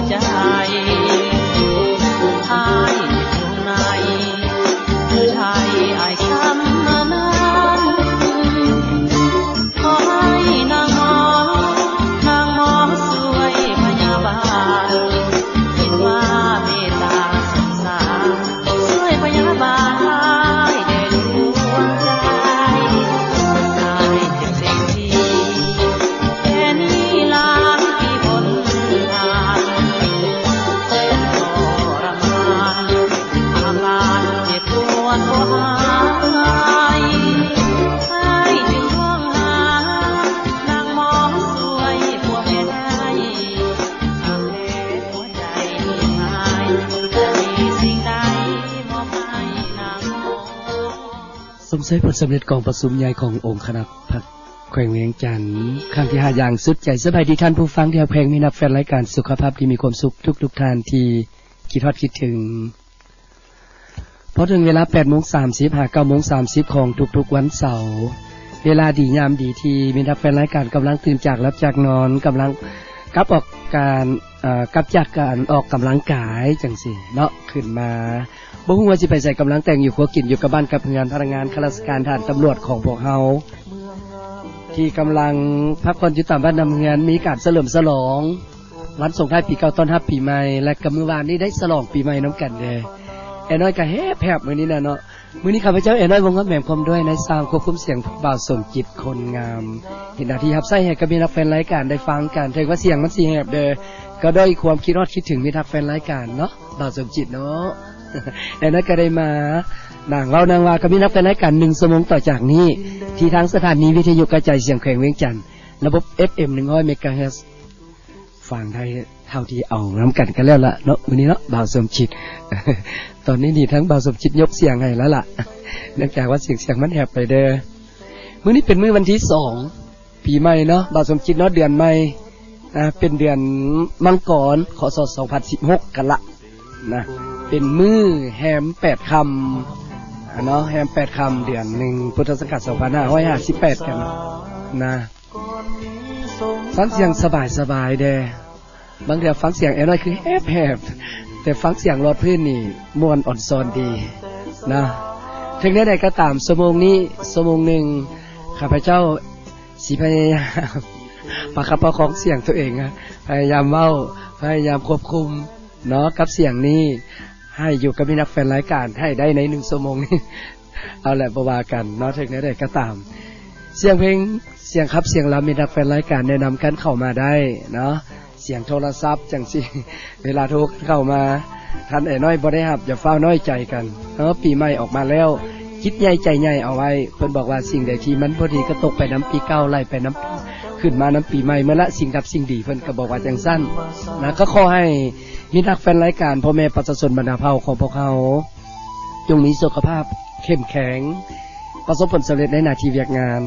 ໃຈ ອ້າຍເຈັບຢູ່ໃນ ຄືໄທອ້າຍຊ້ຳມານານ ຂໍໃຫ້ນາງໝໍ ນາງໝໍຊ່ວຍພະຍາບານ ຄິດວ່າເມດຕາສົງສານ ຊ່ວຍພະຍາບານອ້າຍແດ່ດວງໃຈ ອ້າຍເຈັບເຕັມທີ່ ແຄ່ນີ້ຫຼາຍປີພົ້ນຜ່ານ ແສນທໍລະມານ ອາການເຈັບປວດບໍ່ຫາຍ ອ້າຍຈຶ່ງຮ້ອງຫາ ນາງໝໍຊ່ວຍຜົວແມ່ໄດ້ ອາເພດຫົວໃຈຫາຍ ຈະມີສິ່ງໃດມອບໃຫ້ນາງໝໍ. ຊົມເຊີຍຜົນສຳເລັດກອງປະຊຸມໃຫຍ່ຂອງອົງຄະນະພັກແຂວງວຽງຈັນ ຄັ້ງທີຫ້າ ຢ່າງສຸດໃຈ. ສະບາຍດີທ່ານຜູ້ຟັງທີ່ຮັກແພງ, ມີນັກແຟນລາຍການສຸຂະພາບທີ່ມີຄວາມສຸກທຸກໆທ່ານທີ່ຄິດຮອດຄິດເຖິງ. ພໍເຖິງເວລາແປດໂມງສາມສິບ ຫາເກົ້າໂມງສາມສິບຂອງທຸກໆວັນເສົາ, ເວລາດີຍາມດີທີ່ມີນັກແຟนລາຍການກຳລັງຕື່ນຈາກຫຼັບຈາກນອນ, ກຳລັງກັບອອກການ, ເອີ, ກັບຈາກການອອກກຳລັງກາຍຈັ່ງຊີ້ເນາະ, ຂຶ້ນມາ ບໍ່ຮູ້ວ່າຊິໄປໃສ, ກຳລັງແຕ່ງຢູ່ຄົວກິນ ຢູ່ກັບບ້ານກັບເຮືອນ, ພະນັກງານ, ຂ້າລາຊະການ, ທະຫານ, ຕຳຫຼວດຂອງພວກເຮົາ ທີ່ກຳລັງພັກຜ່ອນຢູ່ຕາມບ້ານຕາມເຮືອນ, ມີການສະເຫຼີມສະຫຼອງວັນສົ່ງທ້າຍປີເກົ່າຕ້ອນຮັບປີໃໝ່ ແລະ ກໍມື້ວານນີ້ໄດ້ສະຫຼອງປີໃໝ່ນຳກັນເດ້. ແອນ້ອຍກໍແຮບໆມື້ນີ້ນະເນາະ. ມື້ນີ້ຂ້າພະເຈົ້າແອນ້ອຍ ວົງຄຳແຫມ ພ້ອມດ້ວຍນາຍຊ່າງຄວບຄຸມສຽງ ບ່າວສົມຈິດ ຄົນງາມ ເຮັດໜ້າທີ່ຮັບໃຊ້ໃຫ້ກັບມິດຮັກແຟນລາຍການໄດ້ຟັງກັນ. ເຖິງວ່າສຽງມັນຊິແຫບເດີ ກໍດ້ວຍຄວາມຄິດຮອດຄິດເຖິງມິດຮັກແຟນລາຍການເນາະ ບ່າວສົມຈິດເນາະ. ແອນ້ອຍກໍໄດ້ມານັ່ງເວົ້ານັ່ງວ່າກັບມິດຮັກແຟນລາຍການ ໜຶ່ງຊົ່ວໂມງຕໍ່ຈາກນີ້ ທີ່ທາງສະຖານີວິທະຍຸກະຈາຍສຽງແຂວງວຽງຈັນ ລະບົບ ເອັຟເອັມ ໜຶ່ງຮ້ອຍ ເມກາເຮີດ ຟັງໄດ້ເທົ່າທີ່ເອົານຳກັນກໍແລ້ວລະເນາະ ມື້ນີ້ເນາະ ບ່າວສົມຈິດ. ຕອນນີ້ນີ້ທາງບ່າວສົມຈິດຍົກສຽງໃຫ້ແລ້ວລະ ເນື່ອງຈາກວ່າສຽງ ສຽງມັນແຫບໄປເດີ. ມື້ນີ້ເປັນມື້ວັນທີສອງ ປີໃໝ່ເນາະ ບ່າວສົມຈິດເນາະ, ເດືອນໃໝ່ ອ່າ ເປັນເດືອນມັງກອນ ຄ.ສ. ສອງພັນສິບຫົກກັນລະນະ, ເປັນມື້ແຮມແປດຄ່ຳເນາະ, ແຮມແປດຄ່ຳເດືອນໜຶ່ງ ພຸດທະສັກກະຣາດ ສອງພັນຫ້າຮ້ອຍຫ້າສິບແປດກັນນະ. ຟັງສຽງສະບາຍໆແດ່. ບາງເທື່ອຟັງສຽງແອນ້ອຍຄືແຫບໆ ແຕ່ຟັງສຽງຫຼອດພື້ນນີ້ມ່ວນອ່ອນຊອນດີນະ. ເຖິງແນວໃດກໍຕາມ ຊົ່ວໂມງນີ້ ຊົ່ວໂມງໜຶ່ງ ຂ້າພະເຈົ້າຊິພະຍາຍາມປະຄັບປະຄອງສຽງໂຕເອງ, ພະຍາຍາມເວົ້າ, ພະຍາຍາມຄວບຄຸມເນາະ ກັບສຽງນີ້ ໃຫ້ຢູ່ກັບມິດຮັກແຟນລາຍການໃຫ້ໄດ້ໃນໜຶ່ງຊົ່ວໂມງນີ້. ເອົາແຫຼະ ບໍ່ວ່າກັນເນາະ, ເຖິງແນວໃດກໍຕາມ ສຽງເພງ ສຽງຂັບສຽງລຳ ມິດຮັກແຟນລາຍການແນະນຳກັນເຂົ້າມາໄດ້ເນາະ, ສຽງໂທລະສັບຈັ່ງຊີ້ ເວລາໂທກັນເຂົ້າມາ ຄັນແອນ້ອຍບໍ່ໄດ້ຮັບ ຢ່າຟ້າວນ້ອຍໃຈກັນເນາະ. ປີໃໝ່ອອກມາແລ້ວ ຈິດໃຫຍ່ໃຈໃຫຍ່ເອົາໄວ້, ເພິ່ນບອກວ່າສິ່ງໃດທີ່ມັນບໍ່ດີກໍຕົກໄປນຳປີເກົ່າ ໄຫຼໄປນຳ ຂຶ້ນມານຳປີໃໝ່ເໝິດລະ, ສິ່ງດັບສິ່ງດີ ເພິ່ນກໍບອກວ່າຈັ່ງຊັ້ນນະ. ກໍຂໍໃຫ້ມິດຮັກແຟນລາຍການ ພໍ່ແມ່ປະຊາຊົນບັນດາເຜົ່າຂອງພວກເຮົາ ຈົ່ງມີສຸຂະພາບເຂັ້ມແຂງ, ປະສົບຜົນສຳເລັດໃນໜ້າທີ່ວຽກງານ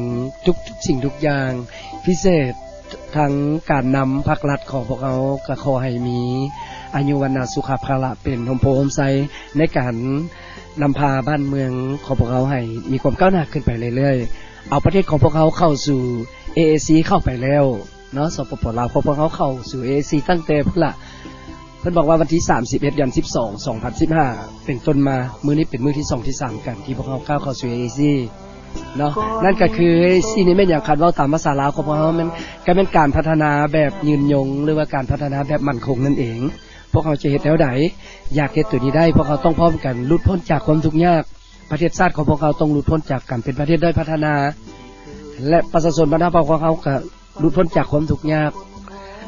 ທຸກໆສິ່ງທຸກຢ່າງ, ພິເສດທັງການນຳພັກລັດຂອງພວກເຮົາ ກໍຂໍໃຫ້ມີອາຍຸວັນນະສຸຂະພະລະ ເປັນຮົ່ມໂພຮົ່ມໄຊ ໃນການນຳພາບ້ານເມືອງຂອງພວກເຮົາໃຫ້ມີຄວາມກ້າວໜ້າຂຶ້ນໄປເລື້ອຍໆ, ເອົາປະເທດຂອງພວກເຮົາເຂົ້າສູ່ ເອເອຊີ ເຂົ້າໄປແລ້ວ ເນາະ ສປປ ລາວ ຂອງພວກເຮົາເຂົ້າສູ່ ເອເອຊີ ຕັ້ງແຕ່ພຸ້ນລະ ເພິ່ນບອກວ່າວັນທີສາມສິບເອັດ ເດືອນສິບສອງ ສອງພັນສິບຫ້າ ເປັນຕົ້ນມາ, ມື້ນີ້ເປັນມື້ທີສອງ ທີສາມ ກັນ ທີ່ພວກເຮົາກ້າວເຂົ້າສູ່ ເອເອຊີ ເນາະ. ນັ້ນກໍຄື ເອເອຊີ ນີ້ແມ່ນຫຍັງ? ຄັນເວົ້າຕາມພາສາລາວຂອງພວກເຮົາ ແມ່ນ ກໍແມ່ນການພັດທະນາແບບຍືນຍົງ ຫຼືວ່າການພັດທະນາແບບໝັ້ນຄົງນັ້ນເອງ. ພວກເຮົາຈະເຮັດແນວໃດ? ຢາກເຮັດໂຕນີ້ໄດ້ ພວກເຮົາຕ້ອງພ້ອມກັນຫຼຸດພົ້ນຈາກຄວາມທຸກຍາກ, ປະເທດຊາດຂອງພວກເຮົາຕ້ອງຫຼຸດພົ້ນຈາກການເປັນປະເທດດ້ອຍພັດທະນາ ແລະ ປະຊາຊົນບັນດາເຜົ່າຂອງເຮົາກໍ ຫຼຸດພົ້ນຈາກຄວາມທຸກຍາກ.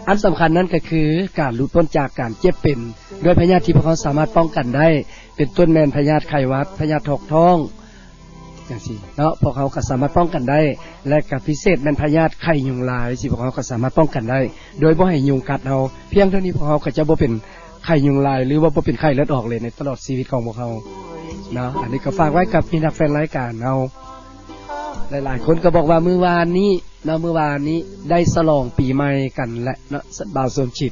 ອັນສຳຄັນນັ້ນກໍຄືການຫຼຸດພົ້ນຈາກການເຈັບເປັນດ້ວຍພະຍາດທີ່ພວກເຮົາສາມາດປ້ອງກັນໄດ້, ເປັນຕົ້ນແມ່ນພະຍາດໄຂ້ຫວັດ, ພະຍາດຖອກທ້ອງ ຈັ່ງຊີ້ເນາະ, ພວກເຮົາກໍສາມາດປ້ອງກັນໄດ້ ແລະ ກໍພິເສດແມ່ນພະຍາດໄຂ້ຍຸງລາຍ ທີ່ພວກເຮົາກໍສາມາດປ້ອງກັນໄດ້ ໂດຍບໍ່ໃຫ້ຍຸງກັດເຮົາ. ພຽງເທົ່ານີ້ພວກເຮົາກໍຈະບໍ່ເປັນໄຂ້ຍຸງລາຍ ຫຼືວ່າບໍ່ເປັນໄຂ້ເລືອດອອກເລີຍໃນຕະຫຼອດຊີວິດຂອງພວກເຮົາເນາະ. ອັນນີ້ກໍຝາກໄວ້ກັບມິດຮັກແຟນລາຍການເຮົາ. ຫຼາຍໆຄົນກໍບອກວ່າມື້ວານນີ້ ເນາະ ມື້ວານນີ້ໄດ້ສະຫຼອງປີໃໝ່ກັນແຫຼະເນາະ ບ່າວສົມຈິດ.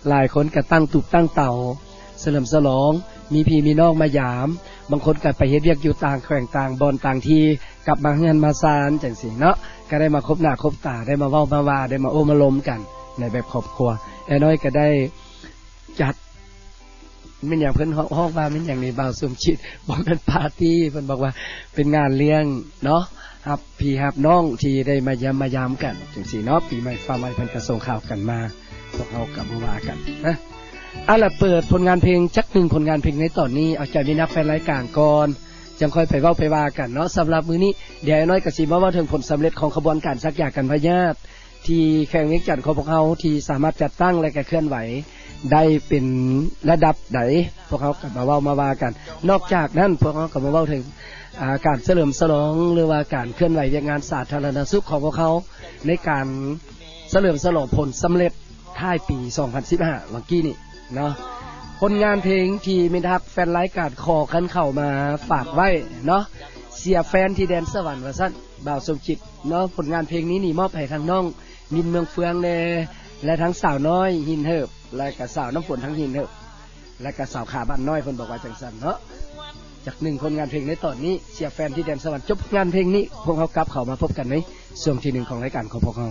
ຫຼາຍຄົນກໍຕັ້ງຕູບຕັ້ງເຕົາສະເຫຼີມສະຫຼອງ, ມີພີ່ມີນ້ອງມາຢາມ, ບາງຄົນກໍໄປເຮັດວຽກຢູ່ຕ່າງແຂວງຕ່າງບ່ອນຕ່າງທີ່, ກັບມາເຮືອນມາຊານຈັ່ງຊີ້ເນາະ, ກໍໄດ້ມາພົບໜ້າພົບຕາ, ໄດ້ມາເວົ້າມາວ່າ, ໄດ້ມາໂອ້ມາລົມກັນໃນແບບຄອບຄົວ. ແອນ້ອຍກໍໄດ້ ຈັດ ແມ່ນຫຍັງເພິ່ນ ເຮົາ ເຮົາວ່າແມ່ນຫຍັງນີ້ ບ່າວສົມຈິດ? ບໍ່ແມ່ນປາຕີ້ ເພິ່ນບອກວ່າເປັນງານລ້ຽງເນາະ ຮັບພີ່ຮັບນ້ອງທີ່ໄດ້ມາຢ້ຽມມາຢາມກັນ ຈັ່ງຊີ້ເນາະ. ປີໃໝ່ຟ້າໃໝ່ເພິ່ນກໍສົ່ງຂ່າວກັນມາ ພວກເຮົາກໍບໍ່ວ່າກັນນະ. ເອົາລະ ເປີດຜົນງານເພງຈັກໜຶ່ງຜົນງານເພງໃນຕອນນີ້ ເອົາໃຈມິດຮັກແຟນລາຍການກ່ອນ ຈັ່ງຄ່ອຍໄປເວົ້າໄປວ່າກັນເນາະ. ສຳລັບມື້ນີ້ ດຽວອ້າຍນ້ອຍກໍຊິມາເວົ້າເຖິງຜົນສຳເລັດຂອງຂະບວນການສັກຢາກັນພະຍາດ ທີ່ແຂວງວຽງຈັນຂອງພວກເຮົາ ທີ່ສາມາດຈັດຕັ້ງ ແລະ ກະເຄື່ອນໄຫວໄດ້ເປັນລະດັບໃດ ພວກເຮົາກໍມາເວົ້າມາວ່າກັນ. ນອກຈາກນັ້ນ ພວກເຮົາກໍມາເວົ້າເຖິງ ອາ ການສະເຫຼີມສະຫຼອງ ຫຼືວ່າການເຄື່ອນໄຫວວຽກງານສາທາລະນະສຸກຂອງພວກເຮົາ ໃນການສະເຫຼີມສະຫຼອງຜົນສຳເລັດທ້າຍປີສອງພັນສິບຫ້າ ຫວ່າງກີ້ນີ້ເນາະ. ຜົນງານເພງທີ່ມິດຮັກແຟນລາຍການຂໍຄັນເຂົ້າມາຝາກໄວ້ເນາະ ເສຍແຟນທີ່ແດນສະຫວັນວ່າຊັ້ນ ບ່າວສົມຈິດເນາະ. ຜົນງານເພງນີ້ນີ້ມອບໃຫ້ທາງນ້ອງມິນເມືອງເຟືອງແດ່ ແລະ ທັງສາວນ້ອຍຫີນເຫີບ ແລະກະສາວນ້ຳຝົນທັງຫີນເຫີບ ແລະກະສາວຂາບ້ານນ້ອຍ ເພິ່ນບອກວ່າຈັ່ງຊັ້ນເນາະ. ຈັກໜຶ່ງຜົນງານເພງໃນຕອນນີ້ ເສຍແຟນທີ່ແດນສະຫວັນ. ຈົບງານເພງນີ້ ພວກເຮົາກັບເຂົ້າມາພົບກັນໃນຊ່ວງທີໜຶ່ງຂອງລາຍການຂອງພວກເຮົາ.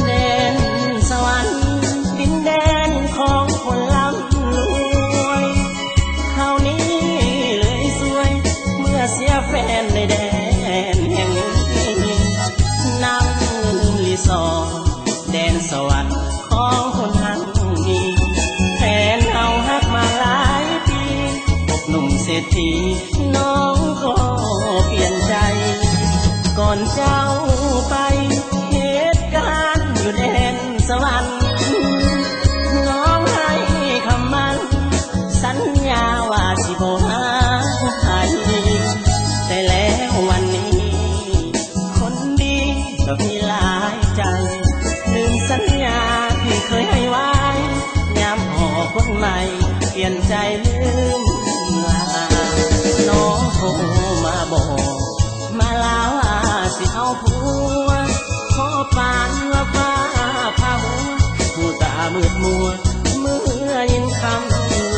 ແດນສະຫວັນ ດິນແດນຂອງຄົນລ່ຳລວຍ ຄາວນີ້ເລີຍຊວຍ ເມື່ອເສຍແຟນໃນແດນແຫ່ງນີ້ ນຳລີສອດ ແດນສະຫວັນຂອງຄົນຮັ່ງມີ ແຟນເຮົາຮັກມາຫຼາຍປີ ພົບໜຸ່ມເສດຖີ ນ້ອງກໍປ່ຽນໃຈ ກ່ອນເຈົ້າໄປເຮັດການຢູ່ແດນສະຫວັນ ນ້ອງໃຫ້ຄຳໝັ້ນ ສັນຍາວ່າຊິບໍ່ຫາໃຜ ແຕ່ແລ້ວວັນນີ້ ຄົນດີກໍມີຫຼາຍໃຈ ລືມສັນຍາທີ່ເຄີຍໃຫ້ໄວ້ ຍາມພໍ້ຄົນໃໝ່ປ່ຽນໃຈລືມລາ ນ້ອງໂທມາບອກ ມາລາວ່າຊິເອົາຜົວ ຂໍປານວ່າຟ້າຜ່າຫົວ ຫູຕາມືດມົວ ເມື່ອຍິນຄຳ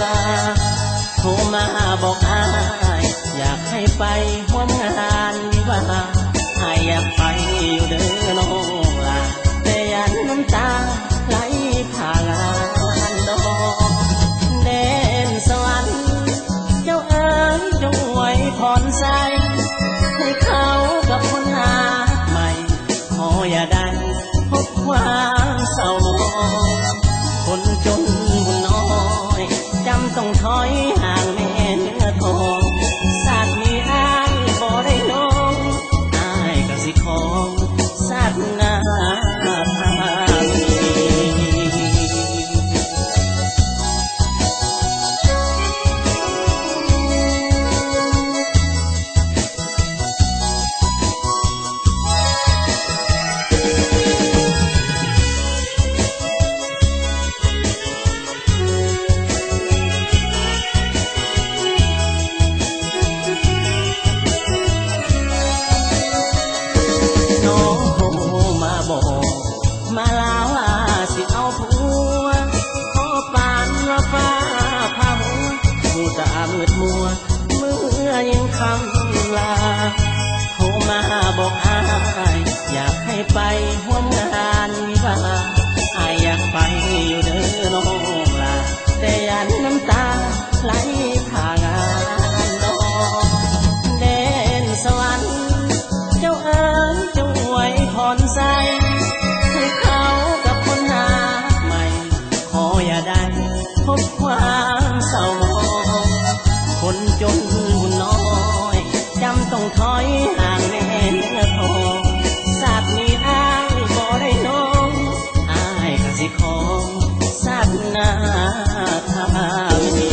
ລາ ໂທມາບອກອ້າຍ ຢາກໃຫ້ໄປຮ່ວມງານວິວາ ອ້າຍຢາກໄປຢູ່ເດີນ້ອງຫຼ້າ ແຕ່ຢ້ານນ້ຳຕາໄຫຼຜ່າງານດອກ ແດນສະຫວັນ ເຈົ້າເອີຍ ຈົ່ງອວຍພອນໃສ ໃຫ້ເຂົ້າກັບຄົນຮັກໃໝ່ ຂໍຢ່າໄດ້ພົບຄວາມເສົ້າໝອງ ຄົນຈົນບຸນນ້ອຍ ຈຳຕ້ອງຖອຍຫ່າງແມ່ເນື້ອທອງ ຊາດນີ້ອ້າຍບໍ່ໄດ້ນ້ອງ ອ້າຍກໍຊິຂອງຊາດໜ້າ ນ້ອງໂທມາບອກ ມາລາວ່າຊິເອົາຜົວ ຂໍປານວ່າຟ້າຜ່າຫົວ ຫູຕາມືດມົວ ເມື່ອຍິນຄຳລາ ໂທມາບອກອ້າຍ ຢາກໃຫ້ໄປຮ່ວມງານວິວາ ອ້າຍຢາກໄປຢູ່ເດີນ້ອງຫຼ້າ ແຕ່ຢ້ານນ້ຳຕາໄຫຼຜ່າງານດອກ ແດນສະຫວັນ ເຈົ້າເອີຍ ຈົ່ງອວຍພອນໃສ ໃຫ້ເຂົ້າກັບຄົນຮັກໃໝ່ ຂໍຢ່າໄດ້ພົບຄວາມເສົ້າໝອງ ຄົນຈົນບຸນນ້ອຍ ຈຳຕ້ອງຖອຍຫ່າງແມ່ເນື້ອທອງ ຊາດນີ້ອ້າຍບໍ່ໄດ້ນ້ອງ ອ້າຍກໍຊິຂອງຊາດໜ້າຖ້າມີ.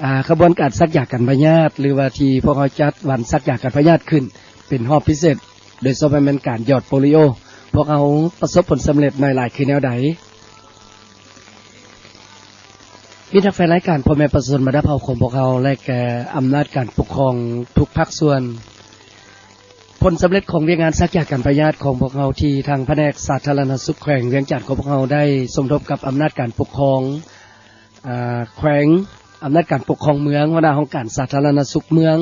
ອ່າ ຂະບວນການສັກຢາກັນພະຍາດ ຫຼືວ່າທີ່ພວກເຮົາຈັດວັນສັກຢາກັນພະຍາດຂຶ້ນເປັນຮອບພິເສດ ໂດຍສະເພາະແມ່ນການຢອດໂປລິໂອ ພວກເຮົາປະສົບຜົນສຳເລັດໜ້ອຍຫຼາຍຄືແນວໃດ? ມິດຮັກແຟນລາຍການ ພໍ່ແມ່ປະຊາຊົນບັນດາເຜົ່າຂອງພວກເຮົາ ແລະ ແກ່ອຳນາດການປົກຄອງທຸກພາກສ່ວນ, ຜົນສຳເລັດຂອງວຽກງານສັກຢາກັນພະຍາດຂອງພວກເຮົາ ທີ່ທາງພະແນກສາທາລະນະສຸກແຂວງວຽງຈັນຂອງພວກເຮົາ ໄດ້ສົມທົບກັບອຳນາດການປົກຄອງ ອາ ແຂວງ, ອຳນາດການປົກຄອງເມືອງ, ຫົວໜ້າຫ້ອງການສາທາລະນະສຸກເມືອງ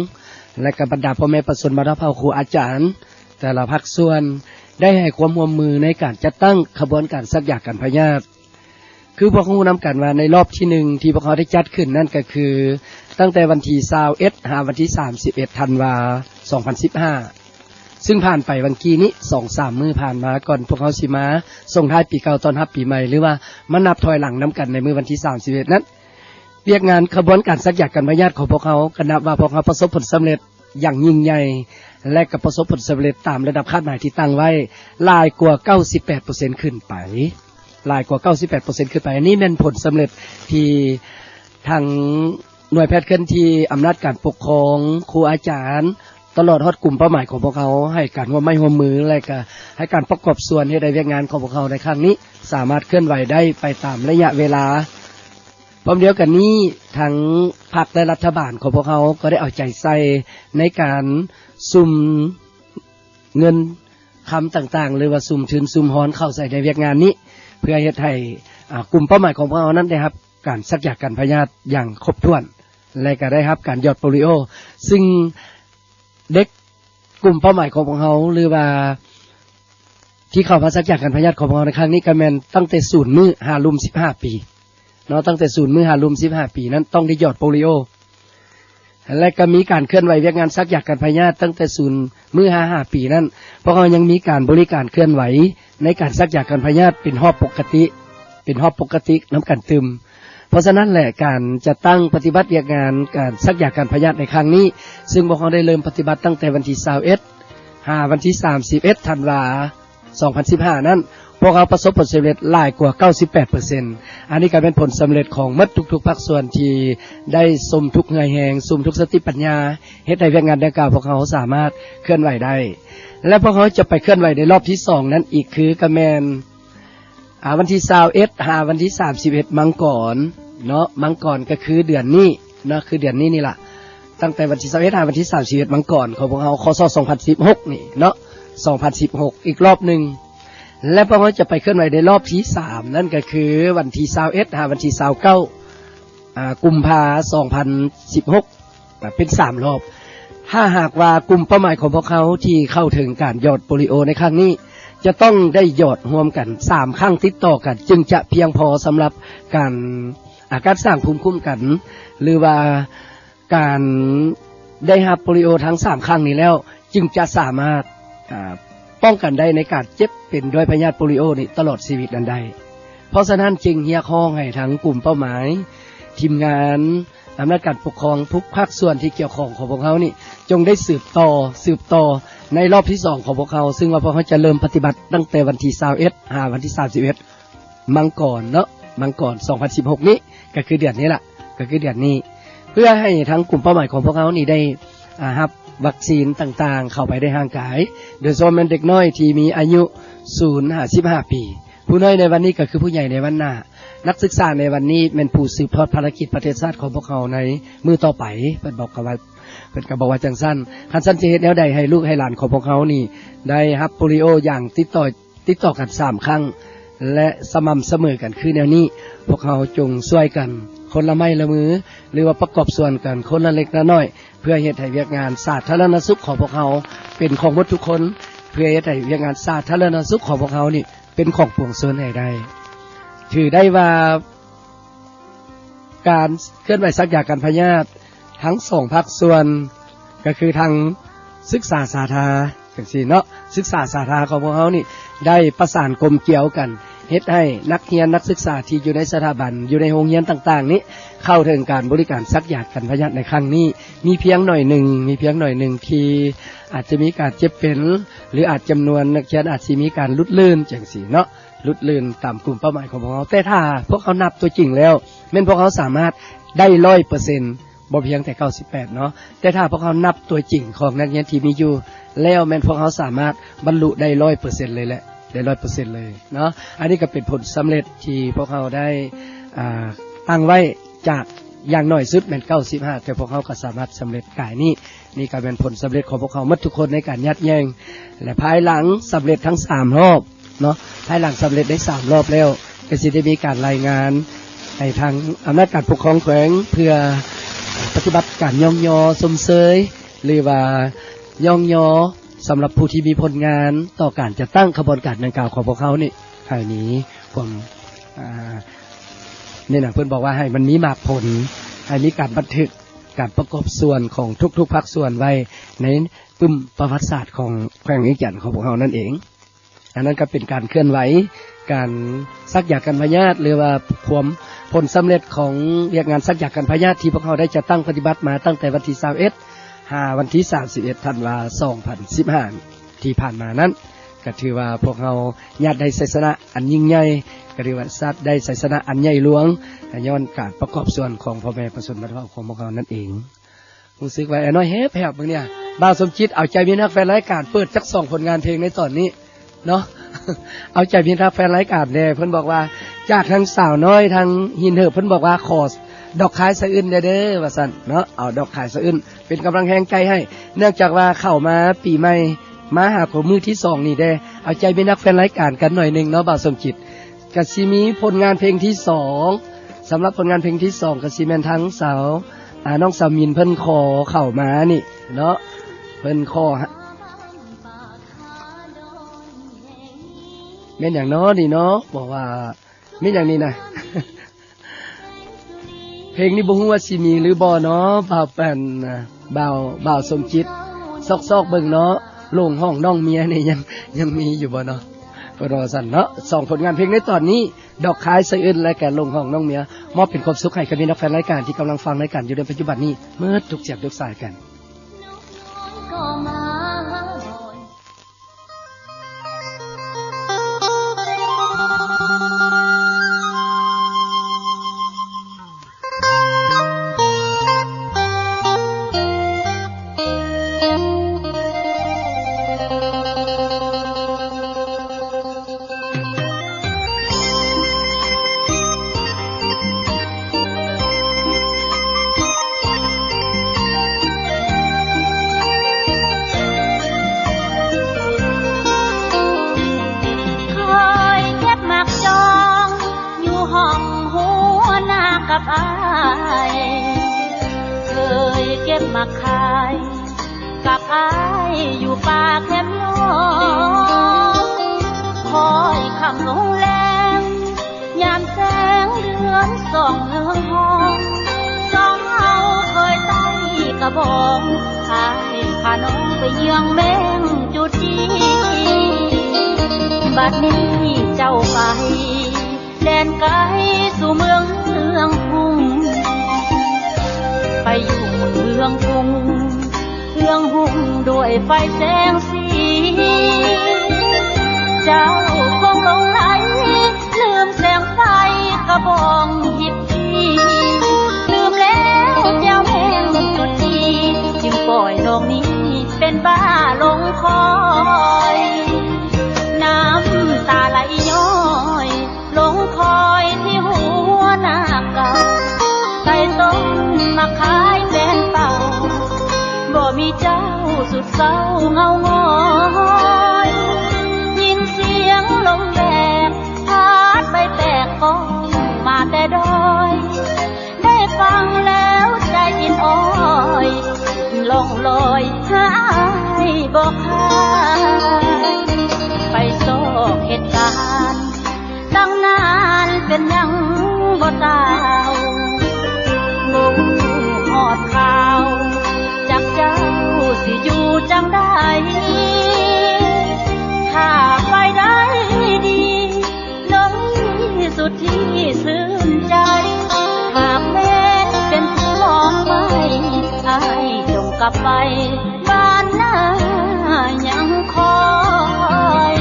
ແລະ ກະບັນດາພໍ່ແມ່ປະຊາຊົນບັນດາເຜົ່າ, ຄູອາຈານແຕ່ລະພາກສ່ວນ ໄດ້ໃຫ້ຄວາມຮ່ວມມືໃນການຈັດຕັ້ງຂະບວນການສັກຢາກັນພະຍາດ. ຄືພວກເຮົາຮູ້ນຳກັນວ່າ ໃນລອບທີໜຶ່ງທີ່ພວກເຮົາໄດ້ຈັດຂຶ້ນນັ້ນ ກະຄືຕັ້ງແຕ່ວັນທີຊາວເອັດ ຫາວັນທີສາມສິບເອັດ ທັນວາ ສອງພັນສິບຫ້າ ຊຶ່ງຜ່ານໄປຫວ່າງກີ້ນີ້ ສອງສາມມື້ຜ່ານມາ ກ່ອນພວກເຮົາຊິມາສົ່ງທ້າຍປີເກົ່າຕ້ອນຮັບປີໃໝ່ ຫຼືວ່າມານັບຖອຍຫຼັງນຳກັນໃນມື້ວັນທີສາມສິບເອັດນັ້ນ, ວຽກງານຂະບວນການສັກຢາກັນພະຍາດຂອງພວກເຮົາ ກະນັບວ່າພວກເຮົາປະສົບຜົນສຳເລັດຢ່າງຍິ່ງໃຫຍ່ ແລະ ກະປະສົບຜົນສຳເລັດຕາມລະດັບຄາດໝາຍທີ່ຕັ້ງໄວ້ ຫຼາຍກວ່າເກົ້າສິບແປດເປີເຊັນຂຶ້ນໄປ, ຫຼາຍກວ່າເກົ້າສິບແປດເປີເຊັນຂຶ້ນໄປ. ອັນນີ້ແມ່ນຜົນສຳເລັດທີ່ທາງໜ່ວຍແພດເຄື່ອນທີ່, ອຳນາດການປົກຄອງ, ຄູອາຈານ, ຕະຫຼອດຮອດກຸ່ມເປົ້າໝາຍຂອງພວກເຮົາ ໃຫ້ການຮ່ວມໄມ້ຮ່ວມມື ແລະ ກະໃຫ້ການປະກອບສ່ວນເຮັດໃຫ້ວຽກງານຂອງພວກເຮົາໃນຄັ້ງນີ້ ສາມາດເຄື່ອນໄຫວໄດ້ໄປຕາມໄລຍະເວລາ. ພ້ອມດຽວກັນນີ້ ທັງພັກ ແລະ ລັດຖະບານຂອງພວກເຮົາ ກໍໄດ້ເອົາໃຈໃສ່ໃນການສຸມເງິນຄຳຕ່າງໆ ຫຼືວ່າສຸມທຶນສຸມຮອນເຂົ້າໃສ່ໃນວຽກງານນີ້ ເພື່ອເຮັດໃຫ້ ອາ ກຸ່ມເປົ້າໝາຍຂອງພວກເຮົານັ້ນໄດ້ຮັບການສັກຢາກັນພະຍາດຢ່າງຄົບຖ້ວນ ແລະ ກະໄດ້ຮັບການຢອດໂປລີໂອ ຊຶ່ງເດັກກຸ່ມເປົ້າໝາຍຂອງພວກເຮົາ ຫຼືວ່າທີ່ເຂົ້າມາສັກຢາກັນພະຍາດຂອງພວກເຮົາໃນຄັ້ງນີ້ ກະແມ່ນຕັ້ງແຕ່ສູນມື້ຫາລຸ່ມສິບຫ້າປີເນາະ, ຕັ້ງແຕ່ສູນມື້ຫາລຸ່ມສິບຫ້າປີນັ້ນຕ້ອງໄດ້ຢອດໂປລີໂອ ແລະ ກະມີການເຄື່ອນໄຫວວຽກງານສັກຢາກັນພະຍາດຕັ້ງແຕ່ສູນມື້ຫາຫ້າປີນັ້ນ ພວກເຮົາຍັງມີການບໍລິການເຄື່ອນໄຫວໃນການສັກຢາກັນພະຍາດເປັນຮອບປົກກະຕິ, ເປັນຮອບປົກກະຕິນຳກັນຕື່ມ. ເພາະສະນັ້ນແຫຼະ ການຈັດຕັ້ງປະຕິບັດວຽກງານການສັກຢາກັນພະຍາດໃນຄັ້ງນີ້ ຊຶ່ງພວກເຮົາໄດ້ເລີ່ມປະຕິບັດຕັ້ງແຕ່ວັນທີຊາວເອັດ ຫາວັນທີສາມສິບເອັດ ທັນວາ ສອງພັນສິບຫ້ານັ້ນ ພວກເຮົາປະສົບຜົນສຳເລັດຫຼາຍກວ່າເກົ້າສິບແປດເປີເຊັນ. ອັນນີ້ກະເປັນຜົນສຳເລັດຂອງໝົດທຸກໆພາກສ່ວນທີ່ໄດ້ສົມທຸກເຫື່ອແຮງ, ສົມທຸກສະຕິປັນຍາ ເຮັດໃຫ້ວຽກງານດັ່ງກ່າວພວກເຮົາສາມາດເຄື່ອນໄຫວໄດ້. ແລະ ພວກເຮົາຈະໄປເຄື່ອນໄຫວໃນລອບທີສອງນັ້ນອີກ ຄືກະແມ່ນ ອາ ວັນທີຊາວເອັດ ຫາວັນທີສາມສິບເອັດ ມັງກອນເນາະ, ມັງກອນກະຄືເດືອນນີ້ເນາະ, ຄືເດືອນນີ້ນີ້ລະ ຕັ້ງແຕ່ວັນທີຊາວເອັດ ຫາວັນທີສາມສິບເອັດ ມັງກອນຂອງພວກເຮົາ ຄ.ສ. ສອງພັນສິບຫົກນີ້ເນາະ, ສອງພັນສິບຫົກ ອີກລອບໜຶ່ງ. ແລະ ພວກເຮົາຈະໄປເຄື່ອນໄຫວໃນລອບທີສາມນັ້ນ ກະຄືວັນທີຊາວເອັດ ຫາວັນທີຊາວເກົ້າ ອາ ກຸມພາ ສອງພັນສິບຫົກ ເປັນສາມລອບ. ຖ້າຫາກວ່າກຸ່ມເປົ້າໝາຍຂອງພວກເຮົາທີ່ເຂົ້າເຖິງການຢອດໂປລີໂອໃນຄັ້ງນີ້ ຈະຕ້ອງໄດ້ຢອດຮ່ວມກັນສາມຄັ້ງຕິດຕໍ່ກັນ ຈຶ່ງຈະພຽງພໍສຳລັບການ ອາ ການສ້າງພູມຄຸ້ມກັນ ຫຼືວ່າການໄດ້ຮັບໂປລີໂອທັງສາມຄັ້ງນີ້ແລ້ວ ຈຶ່ງຈະສາມາດ ອາ ປ້ອງກັນໄດ້ໃນການເຈັບເປັນດ້ວຍພະຍາດໂປລີໂອນີ້ຕະຫຼອດຊີວິດນັ້ນໄດ້. ເພາະສະນັ້ນຈຶ່ງຮຽກຮ້ອງໃຫ້ທັງກຸ່ມເປົ້າໝາຍ, ທີມງານ, ອຳນາດການປົກຄອງທຸກພາກສ່ວນທີ່ກ່ຽວຂ້ອງຂອງພວກເຮົານີ້ ຈົ່ງໄດ້ສືບຕໍ່, ສືບຕໍ່ໃນລອບທີສອງຂອງພວກເຮົາ, ຊຶ່ງວ່າພວກເຮົາຈະເລີ່ມປະຕິບັດຕັ້ງແຕ່ວັນທີຊາວເອັດ ຫາວັນທີສາມສິບເອັດ ມັງກອນເນາະ, ມັງກອນ ສອງພັນສິບຫົກນີ້ ກະຄືເດືອນນີ້ລະ, ກະຄືເດືອນນີ້ ເພື່ອໃຫ້ທັງກຸ່ມເປົ້າໝາຍຂອງພວກເຮົານີ້ໄດ້ ອາ ຮັບວັກຊີນຕ່າງໆເຂົ້າໄປໃນຮ່າງກາຍ, ໂດຍສະເພາະແມ່ນເດັກນ້ອຍທີ່ມີອາຍຸສູນຫາສິບຫ້າປີ, ຜູ້ນ້ອຍໃນວັນນີ້ກະຄືຜູ້ໃຫຍ່ໃນວັນໜ້າ, ນັກສຶກສາໃນວັນນີ້ແມ່ນຜູ້ສືບທອດພາລະກິດປະເທດຊາດຂອງພວກເຮົາໃນມື້ຕໍ່ໄປ, ເພິ່ນບອກກັນວ່າ, ເພິ່ນກະບອກວ່າຈັ່ງຊັ້ນ. ຄັນຊັ້ນຈະເຮັດແນວໃດໃຫ້ລູກໃຫ້ຫຼານຂອງພວກເຮົານີ້ໄດ້ຮັບໂປລີໂອຢ່າງຕິດຕໍ່ ຕິດຕໍ່ກັນສາມຄັ້ງ ແລະ ສະໝ່ຳສະເໝີກັນຄືແນວນີ້, ພວກເຮົາຈົ່ງຊ່ວຍກັນຄົນລະໄມ້ລະມື ຫຼືວ່າປະກອບສ່ວນກັນຄົນລະເລັກລະນ້ອຍ ເພື່ອເຮັດໃຫ້ວຽກງານສາທາລະນະສຸກຂອງພວກເຮົາເປັນຂອງໝົດທຸກຄົນ, ເພື່ອເຮັດໃຫ້ວຽກງານສາທາລະນະສຸກຂອງພວກເຮົານີ້ເປັນຂອງປວງຊົນໃຫ້ໄດ້. ຖືໄດ້ວ່າ ການເຄື່ອນໄຫວສັກຢາກັນພະຍາດທັງສອງພາກສ່ວນ ກະຄືທາງສຶກສາສາທາ ຈັ່ງຊີ້ເນາະ, ສຶກສາສາທາຂອງພວກເຮົານີ້ໄດ້ປະສານກົມກຽວກັນ ເຮັດໃຫ້ນັກຮຽນນັກສຶກສາທີ່ຢູ່ໃນສະຖາບັນ ຢູ່ໃນໂຮງຮຽນຕ່າງໆນີ້ ເຂົ້າເຖິງການບໍລິການສັກຢາກັນພະຍາດໃນຄັ້ງນີ້ ມີພຽງໜ້ອຍໜຶ່ງ, ມີພຽງໜ້ອຍໜຶ່ງທີ່ອາດຈະມີການເຈັບເປັນ ຫຼື ອາດຈຳນວນນັກຮຽນອາດຊິມີການຫຼຸດລື່ນ ຈັ່ງຊີ້ເນາະ. ຫຼຸດລື່ນຕາມກຸ່ມເປົ້າໝາຍຂອງພວກເຮົາ. ແຕ່ຖ້າພວກເຮົານັບຕົວຈິງແລ້ວ ແມ່ນພວກເຮົາສາມາດໄດ້ຮ້ອຍເປີເຊັນ ບໍ່ພຽງແຕ່ເກົ້າສິບແປດເນາະ, ແຕ່ຖ້າພວກເຮົານັບຕົວຈິງຂອງນັກຮຽນທີ່ມີຢູ່ແລ້ວ ແມ່ນພວກເຮົາສາມາດບັນລຸໄດ້ຮ້ອຍເປີເຊັນເລີຍແຫຼະ, ໄດ້ຮ້ອຍເປີເຊັນເລີຍເນາະ. ອັນນີ້ກະເປັນຜົນສຳເລັດທີ່ພວກເຮົາໄດ້ ອາ ຕັ້ງໄວ້ ຈາກຢ່າງໜ້ອຍສຸດແມ່ນເກົ້າສິບຫ້າ ແຕ່ພວກເຮົາກໍສາມາດສຳເລັດກາຍນີ້. ນີ້ກໍແມ່ນຜົນສຳເລັດຂອງພວກເຮົາໝົດທຸກຄົນໃນການຍາດແຍ່ງ ແລະ ພາຍຫຼັງສຳເລັດທັງສາມຮອບເນາະ, ພາຍຫຼັງສຳເລັດໄດ້ສາມຮອບແລ້ວ ກໍຊິໄດ້ມີການລາຍງານໃຫ້ທາງອຳນາດການປົກຄອງແຂວງ ເພື່ອປະຕິບັດການຍ້ອງຍໍຊົມເຊີຍ ຫຼືວ່າຍ້ອງຍໍສຳລັບຜູ້ທີ່ມີຜົນງານຕໍ່ການຈັດຕັ້ງຂະບວນການດັ່ງກ່າວຂອງພວກເຮົານີ້ ໃຫ້ມີຄວາມ ອາ ນີ້ນະ ເພິ່ນບອກວ່າໃຫ້ມັນມີໝາກຜົນ, ໃຫ້ມີການບັນທຶກການປະກອບສ່ວນຂອງທຸກໆພາກສ່ວນໄວ້ໃນປຶ້ມປະຫວັດສາດຂອງແຂວງວຽງຈັນຂອງພວກເຮົານັ້ນເອງ. ອັນນັ້ນກໍເປັນການເຄື່ອນໄຫວ ການສັກຢາກັນພະຍາດ ຫຼືວ່າຄວາມ ຜົນສຳເລັດຂອງວຽກງານສັກຢາກັນພະຍາດທີ່ພວກເຮົາໄດ້ຈັດຕັ້ງປະຕິບັດມາຕັ້ງແຕ່ວັນທີຊາວເອັດ ຫາວັນທີສາມສິບເອັດ ທັນວາ ສອງພັນສິບຫ້າ ທີ່ຜ່ານມານັ້ນ ກໍຖືວ່າພວກເຮົາຍາດໄດ້ໄຊຊະນະອັນຍິ່ງໃຫຍ່, ກໍຖືວ່າຊາດໄດ້ໄຊຊະນະອັນໃຫຍ່ຫຼວງ ຍ້ອນການປະກອບສ່ວນຂອງພໍ່ແມ່ປະຊາຊົນບ້ານເຮົາຂອງພວກເຮົານັ້ນເອງ. ຮູ້ສຶກວ່າແອນ້ອຍແຮບໆ ເບິ່ງນີ້ ບ່າວສົມຈິດ ເອົາໃຈມິດຮັກແຟນລາຍການ ເປີດຈັກສອງຜົນງານເພງໃນຕອນນີ້ເນາະ, ເອົາໃຈມິດຮັກແຟນລາຍການແດ່. ເພິ່ນບອກວ່າ ຈາກທາງສາວນ້ອຍ ທາງຫີນເຫີບ ເພິ່ນບອກວ່າ ຂໍດອກຄາຍສະອຶ້ນແດ່ເດີ ວ່າຊັ້ນເນາະ, ເອົາດອກຄາຍສະອຶ້ນ ເປັນກຳລັງແຮງໃຈໃຫ້ ເນື່ອງຈາກວ່າເຂົ້າມາປີໃໝ່ ມາຫາກວ່າມື້ທີສອງນີ້ແດ່. ເອົາໃຈມິດຮັກແຟນລາຍການກັນໜ້ອຍໜຶ່ງເນາະ ບ່າວສົມຈິດ. ກະຊິມີຜົນງານເພງທີສອງ, ສຳລັບຜົນງານເພງທີສອງ ກະຊິແມ່ນທາງສາວ ອາ ນ້ອງສາວມິນເພິ່ນຂໍເຂົ້າມານີ້ເນາະ, ເພິ່ນຂໍ ແມ່ນຫຍັງເນາະນີ້ເນາະ ບອກວ່າ ແມ່ນຫຍັງນີ້ນະ? ເພງນີ້ບໍ່ຮູ້ວ່າຊິມີຫຼືບໍ່ເນາະ ບ່າວ ອັນ ບ່າວ ບ່າວສົມຈິດ ຊອກໆເບິ່ງເນາະ, ໂລງຫ້ອງນ້ອງເມຍນີ້ຍັງ ຍັງມີຢູ່ບໍ່ເນາະ? ເພິ່ນວ່າຊັ້ນເນາະ. ສອງຜົນງານເພງໃນຕອນນີ້ ດອກຄາຍສະອຶ້ນ ແລະກະໂລງຫ້ອງນ້ອງເມຍ ມອບເປັນຄວາມສຸກໃຫ້ກັບມິດຮັກແຟນລາຍການທີ່ກຳລັງຟັງລາຍການຢູ່ໃນປັດຈຸບັນນີ້ ໝົດທຸກສຽງທຸກສາຍກັນ. ເຄີຍເກັບໝາກຈອງຢູ່ຫ້ອງຫົວໜ້າກັບອ້າຍ, ເຄີຍເກັບໝາກຂາຍກັບອ້າຍຢູ່ປ່າແຄມນ້ອງ. ຄ່ອຍຄ່ຳລົງແລງ ຍາມແສງເດືອນສ່ອງເຮືອງຫ້ອງ, ສອງເຮົາເຄີຍໄຕ້ກະບອງ, ອ້າຍພານ້ອງໄປເຍືອງແມງຈຸດຈີ. ບັດນີ້ເຈົ້າໄປແດນໄກສູ່ເມືອງເຮືອງກຸງ, ໄປຢູ່ເມືອງກຸງ ເຮືອງຮຸ່ງດ້ວຍໄຟແສງສີ, ເຈົ້າຄົງຫຼົງໄຫຼລືມແສງໄຟກະບອງຮິດດີ, ລືມແລ້ວແຈ່ວແມງຈຸດຈີ, ຈຶ່ງປ່ອຍນ້ອງນີ້ເປັນບ້າຫຼົງຄອຍ, ນ້ຳຕາໄຫຼຍ້ອຍ ຫຼົງຄອຍທີ່ຫົວໜ້າເກົ່າ, ໄຕ່ຕົ້ນມາຂາຍແຟນເກົ່າ, ບໍ່ມີເຈົ້າສຸດເສົ້າເງົາຫງອຍ, ຍິນສຽງລົມແດດພັດໃບແຕກກ້ອງມາແຕ່ດອຍ, ໄດ້ຟັງແລ້ວໃຈອິນອ້ອຍ, ລ່ອງລອຍຫາອ້າຍບໍ່ຄາຍ, ໄປຊອກເຫດການ ຕັ້ງນານເປັນຫຍັງບໍ່ຕ່າວ, ບໍ່ຮູ້ຮອດຂ່າວ ຈັກເຈົ້າຊິຢູ່ຈັ່ງໃດ. ຖ້າໄປໄດ້ດີ ນ້ອງມີສຸດທີ່ຊື່ນໃຈ, ຫາກແມ່ນເປັນຜູ້ມອງໄວ້, ອ້າຍຈົ່ງກັບໄປ ບ້ານນາຍັງຄອຍ.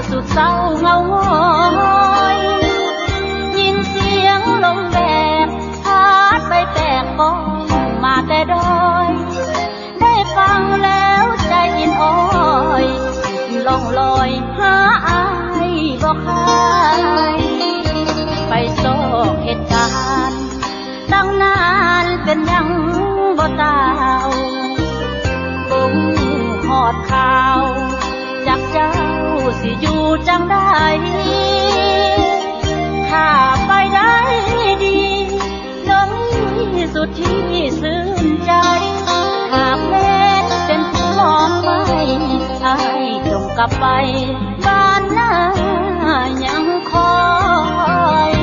ສຸດເສົ້າເຫງົາຫງອຍ ຍິນສຽງລົມແວດ ພັດໃບແຕກປ່ອຍມາແຕ່ດອຍ ໄດ້ຟັງແລ້ວໃຈອິນອອຍ ລ່ອງລອຍຫາອ້າຍບໍ່ຄາຍ ໄປຊອກເຮັດການ ຕັ້ງນານເປັນຫຍັງບໍ່ຕ່າວ ບໍ່ຮູ້ຮອດຂ່າວ ຈັກເຈົ້າຊິຢູ່ຈັ່ງໃດ ຖ້າໄປໄດ້ດີ ນ້ອງມີສຸດທີ່ຊື່ນໃຈ ຫາກແມ່ນເປັນຜູ້ລອດໄປ ອ້າຍຈົ່ງກັບໄປ ບ້ານນາຍັງຄອຍ.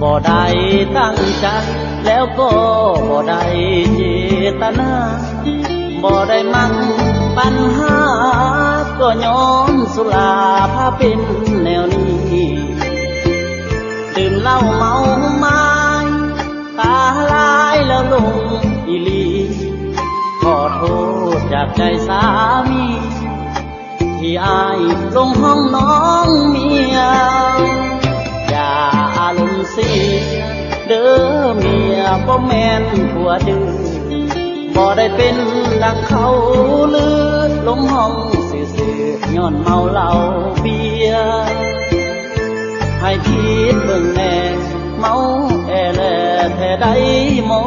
ບໍ່ໄດ້ຕັ້ງໃຈ ແລ້ວກໍບໍ່ໄດ້ເຈດຕະນາ ບໍ່ໄດ້ມັກປັນຫາ ກໍຍ້ອນສຸລາພາເປັນແນວນີ້ ດື່ມເຫຼົ້າເມົາມາຍ ຕາລາຍແລ້ວຫຼົງອີ່ຫຼີ ຂໍໂທດຈາກໃຈສາມີ ທີ່ອ້າຍຫຼົງຫ້ອງນ້ອງເມຍ ຢ່າອາລົມເສຍເດີເມຍ ບໍ່ແມ່ນຜົວດື້ ບໍ່ໄດ້ເປັນດັ່ງເຂົາລື ຫຼົງຫ້ອງຊື່ໆ ຍ້ອນເມົາເຫຼົ້າເບຍ ໃຫ້ຄິດເບິ່ງແດ່ ເມົາແອແລແທ້ໃດໝໍ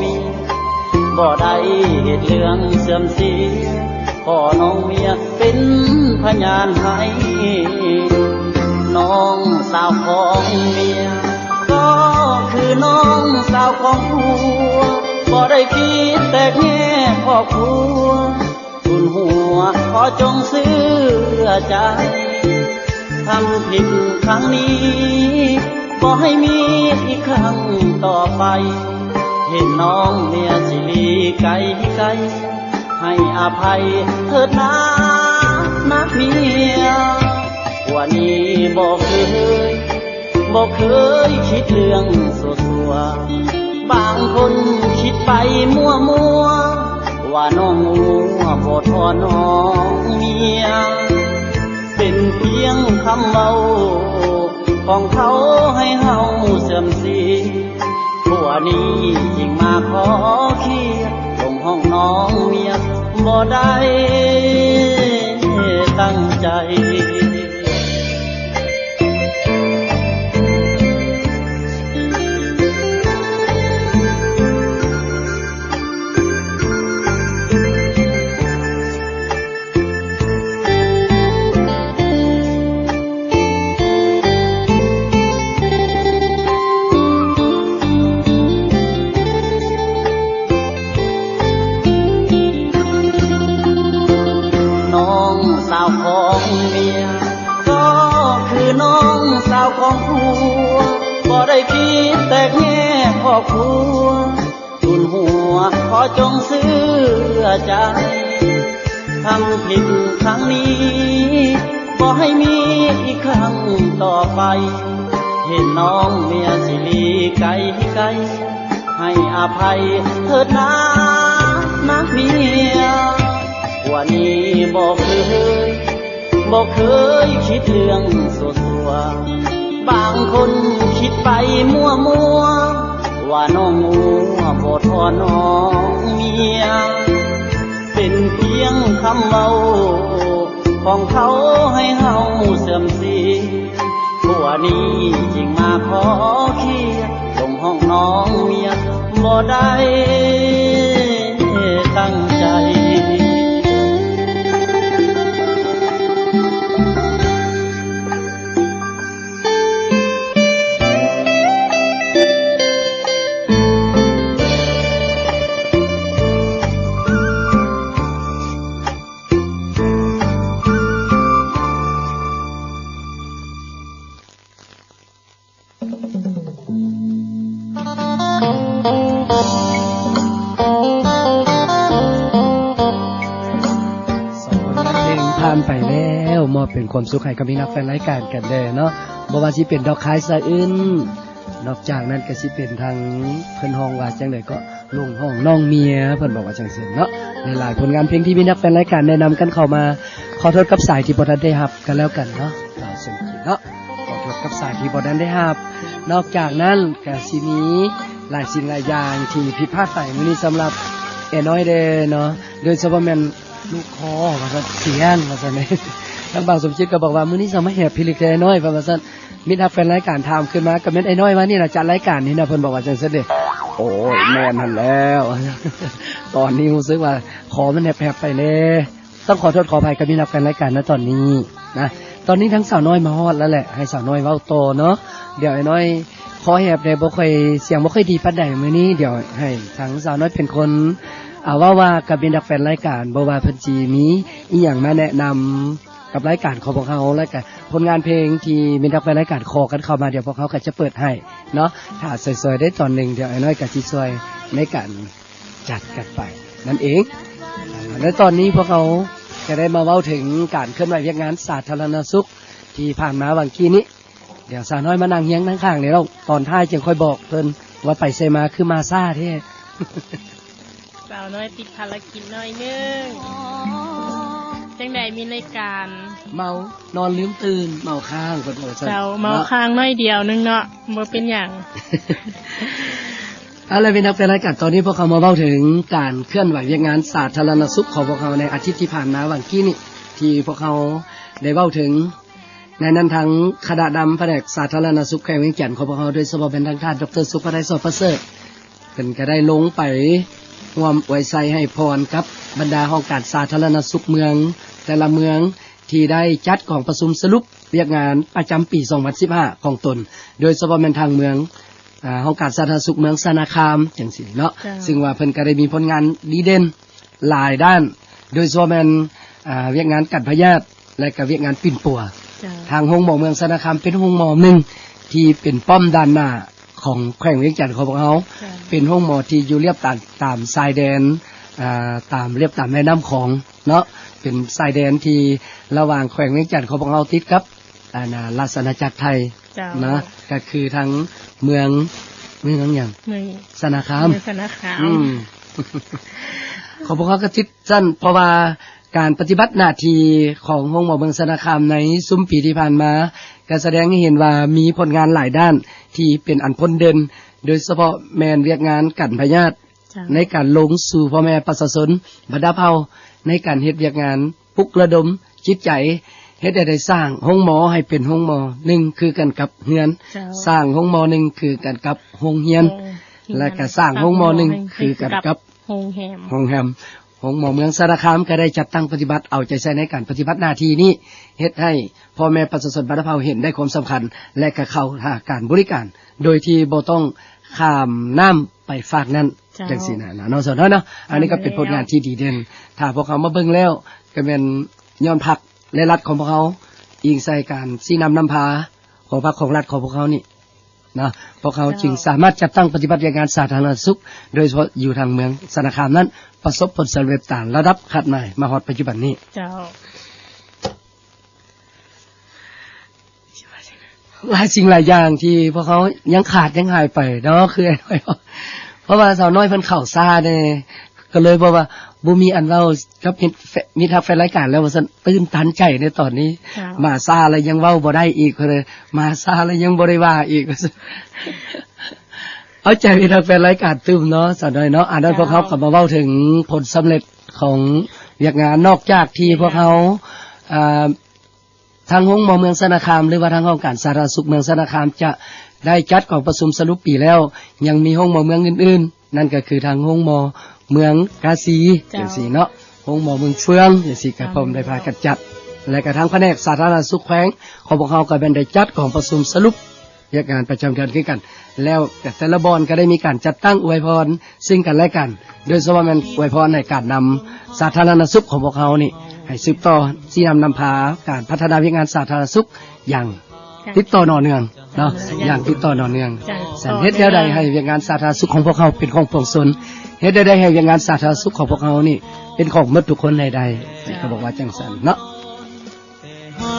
ມີ ບໍ່ໄດ້ເຮັດເລື່ອງເສື່ອມເສຍ ຂໍນ້ອງເມຍເປັນພະຍານໃຫ້ ນ້ອງສາວຂອງເມຍ ກໍຄືນ້ອງສາວຂອງຜົວ ບໍ່ໄດ້ຄິດແຕກແຍກຄອບຄົວ ບຸນຫົວຂໍຈົ່ງເຊື່ອໃຈ ທຳຜິດຄັ້ງນີ້ ບໍ່ໃຫ້ມີອີກຄັ້ງຕໍ່ໄປ ເຫັນນ້ອງເມຍຊິຫຼີກໄກ ໃຫ້ອະໄພເຖີດນາ ນາເມຍ ຜົວນີ້ບໍ່ເຄີຍ ບໍ່ເຄີຍຄິດເລື່ອງຊົ່ວໆ ບາງຄົນຄິດໄປມົວໆ ວ່ານ້ອງງົວບໍ່ທໍ່ນ້ອງເມຍ ເປັນພຽງຄຳເວົ້າຂອງເຂົາໃຫ້ເຮົາເສື່ອມເສຍ ຜົວນີ້ຈຶ່ງມາຂໍເຄຍ ຫຼົງຫ້ອງນ້ອງເມຍ ບໍ່ໄດ້ຕັ້ງໃຈ. ນ້ອງສາວຂອງເມຍ ກໍຄືນ້ອງສາວຂອງຜົວ ບໍ່ໄດ້ຄິດແຕກແຍກຄອບຄົວ ບຸນຫົວຂໍຈົ່ງເຊື່ອໃຈ ທຳຜິດຄັ້ງນີ້ ບໍ່ໃຫ້ມີອີກຄັ້ງຕໍ່ໄປ ເຫັນນ້ອງເມຍຊິຫຼີກໄກ ໃຫ້ອະໄພເຖີດນາ ນາເມຍ ຜົວນີ້ບໍ່ເຄີຍ ບໍ່ເຄີຍຄິດເລື່ອງຊົ່ວໆ ບາງຄົນຄິດໄປມົວໆ ວ່ານ້ອງງົວບໍ່ທໍ່ນ້ອງເມຍ ເປັນພຽງຄຳເວົ້າຂອງເຂົາໃຫ້ເຮົາເສື່ອມເສຍ ຜົວນີ້ຈຶ່ງມາຂໍເຄຍ ຫຼົງຫ້ອງນ້ອງເມຍ ບໍ່ໄດ້ຕັ້ງໃຈ. ມອບເປັນຄວາມສຸກໃຫ້ກັບມິດຮັກແຟນລາຍການກັນແດ່ເນາະ, ບໍ່ວ່າຊິເປັນດອກຄາຍສະອຶ້ນ, ນອກຈາກນັ້ນກໍຊິເປັນທາງ ເພິ່ນຮ້ອງວ່າຈັ່ງໃດເກາະ ໂລງຮ້ອງນ້ອງເມຍ ເພິ່ນບອກວ່າຈັ່ງຊັ້ນເນາະ. ຫຼາຍໆຜົນງານເພງທີ່ມິດຮັກແຟນລາຍການແນະນຳກັນເຂົ້າມາ, ຂໍໂທດກັບສາຍທີ່ບໍ່ທັນໄດ້ຮັບກັນແລ້ວກັນເນາະ ບ່າວສົມຈິດເນາະ. ຂໍໂທດກັບສາຍທີ່ບໍ່ທັນໄດ້ຮັບ. ນອກຈາກນັ້ນກະຊິມີຫຼາຍສິ່ງຫຼາຍຢ່າງທີ່ຜິດພາດໄປມື້ນີ້ສຳລັບເອື້ອຍນ້ອຍແດ່ເນາະ, ໂດຍສະເພາະແມ່ນລູກຄໍວ່າຊັ້ນ ສຽງວ່າຊັ້ນເດ. ທາງບ່າວສົມຈິດກໍບອກວ່າ ມື້ນີ້ສາມາແຮບພິລຶກແທ້ເອື້ອຍນ້ອຍ ເພິ່ນວ່າຊັ້ນ. ມິດຮັກແຟນລາຍການຖາມຂຶ້ນມາ ກໍແມ່ນເອື້ອຍນ້ອຍວ່ານີ້ລະຈັດລາຍການນີ້ນະ ເພິ່ນບອກວ່າຈັ່ງຊັ້ນເດ. ໂອ້ຍ ແມ່ນຫັ້ນແລ້ວ ຕອນນີ້ຮູ້ສຶກວ່າຄໍມັນແຮບໆໄປແດ່. ຕ້ອງຂໍໂທດຂໍອະໄພກັບມິດຮັກແຟນລາຍການນະຕອນນີ້ນະ. ຕອນນີ້ທາງສາວນ້ອຍມາຮອດແລ້ວແຫຼະ, ໃຫ້ສາວນ້ອຍເວົ້າຕໍ່ເນາະ. ດຽວອ້າຍນ້ອຍຄໍແຮບແດ່ ບໍ່ຄ່ອຍ ສຽງບໍ່ຄ່ອຍດີປານໃດມື້ນີ້. ດຽວໃຫ້ທາງສາວນ້ອຍເປັນຄົນ ອາ ເວົ້າວ່າກັບມິດຮັກແຟນລາຍການ ບໍ່ວ່າເພິ່ນຊິມີອີ່ຫຍັງມາແນະນຳກັບລາຍການຂອງພວກເຮົາ ແລະກະຜົນງານເພງທີ່ມິດຮັກແຟນລາຍການຂໍກັນເຂົ້າມາ, ດຽວພວກເຮົາກໍຈະເປີດໃຫ້ເນາະ. ຖ້າຊ່ອຍໆໄດ້ຕອນໜຶ່ງ ດຽວອ້າຍນ້ອຍກໍຊິຊ່ອຍໃນການ ຈັດກັນໄປນັ້ນເອງ. ແລະຕອນນີ້ພວກເຮົາຈະໄດ້ມາເວົ້າເຖິງການເຄື່ອນໄຫວວຽກງານສາທາລະນະສຸກທີ່ຜ່ານມາຫວ່າງກີ້ນີ້. ດຽວສາວນ້ອຍມານັ່ງຮຽງນັ່ງຂ້າງນີ້ແລ້ວ ຕອນທ້າຍຈຶ່ງຄ່ອຍບອກເພິ່ນວ່າໄປໃສມາ ຄືມາຊ້າແທ້. ສາວນ້ອຍຕິດພາລະກິດໜ້ອຍໜຶ່ງ. ຈັ່ງໃດມີລາຍການ ເມົານອນລືມຕື່ນ ເມົາຄ້າງ ເພິ່ນວ່າຊັ້ນ. ເຈົ້າ ເມົາຄ້າງໜ້ອຍດຽວໜຶ່ງເນາະ ບໍ່ເປັນຫຍັງ. ເອົາລະ ເປັນນັກເປັນລາຍການ ຕອນນີ້ພວກເຮົາມາເວົ້າເຖິງການເຄື່ອນໄຫວວຽກງານສາທາລະນະສຸກຂອງພວກເຮົາໃນອາທິດທີ່ຜ່ານມາຫວ່າງກີ້ນີ້ ທີ່ພວກເຮົາໄດ້ເວົ້າເຖິງ. ໃນນັ້ນທາງຄະນະນຳພະແນກສາທາລະນະສຸກແຂວງວຽງຈັນຂອງພວກເຮົາ ໂດຍສະເພາະແມ່ນທາງທ່ານ ດອກເຕີ ສຸພະໄທ ສອນປະເສີດ ເພິ່ນກໍໄດ້ລົງໄປຮ່ວມອວຍໄຊໃຫ້ພອນກັບບັນດາຫ້ອງການສາທາລະນະສຸກເມືອງແຕ່ລະເມືອງ ທີ່ໄດ້ຈັດກອງປະຊຸມສະຫຼຸບວຽກງານປະຈຳປີສອງພັນສິບຫ້າຂອງຕົນ ໂດຍສະເພາະແມ່ນທາງເມືອງ ອາ ຫ້ອງການສາທາລະນະສຸກເມືອງຊະນະຄາມຈັ່ງຊີ້ເນາະ. ເຈົ້າ. ຊຶ່ງວ່າເພິ່ນກໍໄດ້ມີຜົນງານດີເດັ່ນຫຼາຍດ້ານ ໂດຍສະເພາະແມ່ນ ອາ ວຽກງານກັນພະຍາດ ແລະກະວຽກງານປິ່ນປົວ. ເຈົ້າ. ທາງໂຮງໝໍເມືອງຊະນະຄາມເປັນໂຮງໝໍໜຶ່ງທີ່ເປັນປ້ອມດ້ານໜ້າຂອງແຂວງວຽງຈັນຂອງພວກເຮົາ. ເຈົ້າ. ເປັນໂຮງໝໍທີ່ຢູ່ລຽບຕາມ ຕາມຊາຍແດນ ອາ ຕາມ ລຽບຕາມແມ່ນ້ຳຂອງເນາະ, ເປັນຊາຍແດນທີ່ລະຫວ່າງແຂວງວຽງຈັນຂອງພວກເຮົາຕິດກັບ ອັນ ອາ ລາຊະອານາຈັກໄທ. ເຈົ້າ. ນະ ກໍຄືທາງເມືອງ ເມືອງຫຍັງ? ເມືອງຊະນະຄາມ. ເມືອງຊະນະຄາມ. ອືມ ຂອງພວກເຮົາກໍຕິດຊັ້ນ ເພາະວ່າການປະຕິບັດໜ້າທີ່ຂອງໂຮງໝໍເມືອງຊະນະຄາມໃນຊຸມປີທີ່ຜ່ານມາ ກໍສະແດງໃຫ້ເຫັນວ່າມີຜົນງານຫຼາຍດ້ານທີ່ເປັນອັນພົ້ນເດັ່ນ, ໂດຍສະເພາະແມ່ນວຽກງານກັນພະຍາດ ເຈົ້າ. ໃນການລົງສູ່ພໍ່ແມ່ປະຊາຊົນບັນດາເຜົ່າ ໃນການເຮັດວຽກງານ ປຸກລະດົມຈິດໃຈ ເຮັດໃຫ້ໄດ້ສ້າງໂຮງໝໍໃຫ້ເປັນໂຮງໝໍໜຶ່ງຄືກັນກັບເຮືອນ, ເຈົ້າ. ສ້າງໂຮງໝໍໜຶ່ງຄືກັນກັບໂຮງຮຽນ ໂຮງຮຽນ ແລະກະສ້າງໂຮງໝໍໜຶ່ງຄືກັນກັບໂຮງແຮມ ໂຮງແຮມ. ໂຮງໝໍເມືອງຊະນະຄາມກະໄດ້ຈັດຕັ້ງປະຕິບັດ ເອົາໃຈໃສ່ໃນການປະຕິບັດໜ້າທີ່ນີ້ ເຮັດໃຫ້ພໍ່ແມ່ປະຊາຊົນບັນດາເຜົ່າເຫັນໄດ້ຄວາມສຳຄັນ ແລະກະເຂົ້າຫາການບໍລິການ ໂດຍທີ່ບໍ່ຕ້ອງຂ້າມນ້ຳ ໄປຟາກນັ້ນ ເຈົ້າ. ຈັ່ງຊີ້ນະເນາະ ສາວນ້ອຍເນາະ. ອັນນີ້ກໍເປັນຜົນງານທີ່ດີເດັ່ນ ຖ້າພວກເຮົາມາເບິ່ງແລ້ວ ກໍແມ່ນຍ້ອນພັກ ແລະ ລັດຂອງພວກເຮົາ ອີງໃສ່ການຊີ້ນຳນຳພາຂອງພັກຂອງລັດຂອງພວກເຮົານີ້ເນາະ ພວກເຮົາ ເຈົ້າ. ຈຶ່ງສາມາດຈັດຕັ້ງປະຕິບັດວຽກງານສາທາລະນະສຸກ ໂດຍສະເພາະຢູ່ທາງເມືອງຊະນະຄາມນັ້ນ ປະສົບຜົນສຳເລັດຕາມລະດັບຄາດໝາຍມາຮອດປັດຈຸບັນນີ້ ເຈົ້າ. ຫຼາຍສິ່ງຫຼາຍຢ່າງທີ່ພວກເຮົາຍັງຂາດຍັງຫາຍໄປເນາະ ຄືອ້າຍນ້ອຍເວົ້າ ເພາະວ່າສາວນ້ອຍເພິ່ນເຂົ້າຊ້າແດ່ ກໍເລີຍບໍ່ວ່າ ບໍ່ມີອັນເວົ້າກັບມິດ ມິດຮັກແຟນລາຍການແລ້ວວ່າຊັ້ນ ຕື່ນຕັນໃຈໃນຕອນນີ້ ເຈົ້າ. ມາຊ້າແລ້ວຍັງເວົ້າບໍ່ໄດ້ອີກ ເພິ່ນເລີຍ ມາຊ້າແລ້ວຍັງບໍ່ໄດ້ວ່າອີກວ່າຊັ້ນ ເອົາໃຈມິດຮັກແຟນລາຍການຕື່ມເນາະ ສາວນ້ອຍເນາະ. ອັນນັ້ນ ເຈົ້າ. ພວກເຮົາກໍມາເວົ້າເຖິງຜົນສຳເລັດຂອງວຽກງານ ນອກຈາກທີ່ພວກເຮົາ ອ່າ ທາງໂຮງໝໍເມືອງຊະນະຄາມ ຫຼືວ່າທາງຫ້ອງການສາທາລະນະສຸກເມືອງຊະນະຄາມ ຈະໄດ້ຈັດກອງປະຊຸມສະຫຼຸບປີແລ້ວ ຍັງມີໂຮງໝໍເມືອງອື່ນໆ ນັ້ນກໍຄືທາງໂຮງໝໍເມືອງກາສີ ເຈົ້າ. ຈັ່ງຊີ້ເນາະ ໂຮງໝໍເມືອງເຟືອງ ຈັ່ງຊີ້ ກໍ ເຈົ້າ. ພ້ອມໄດ້ພາກັນຈັດ ແລະກະທາງພະແນກສາທາລະນະສຸກແຂວງຂອງພວກເຮົາ ກໍແມ່ນໄດ້ຈັດກອງປະຊຸມສະຫຼຸບ ວຽກງານປະຈຳເດືອນຄືກັນ ແລ້ວແຕ່ລະບ່ອນກໍໄດ້ມີການຈັດຕັ້ງອວຍພອນຊຶ່ງກັນແລະກັນ ໂດຍສະເພາະແມ່ນອວຍພອນໃຫ້ການນຳສາທາລະນະສຸກຂອງພວກເຮົານີ້ ໃຫ້ສືບຕໍ່ຊີ້ນຳນຳພາການພັດທະນາວຽກງານສາທາລະນະສຸກຢ່າງ ເຈົ້າ. ຕິດຕໍ່ຕໍ່ເນື່ອງເນາະ ຢ່າງຕິດຕໍ່ຕໍ່ເນື່ອງ ເຈົ້າ. ເຮັດແນວໃດໃຫ້ວຽກງານສາທາລະນະສຸກຂອງພວກເຮົາເປັນຂອງປວງຊົນ ເຮັດແນວໃດໃຫ້ວຽກງານສາທາລະນະສຸກຂອງພວກເຮົານີ້ເປັນຂອງໝົດທຸກຄົນໃຫ້ໄດ້ ເຈົ້າ. ກໍບອກວ່າຈັ່ງຊັ້ນເນາະ.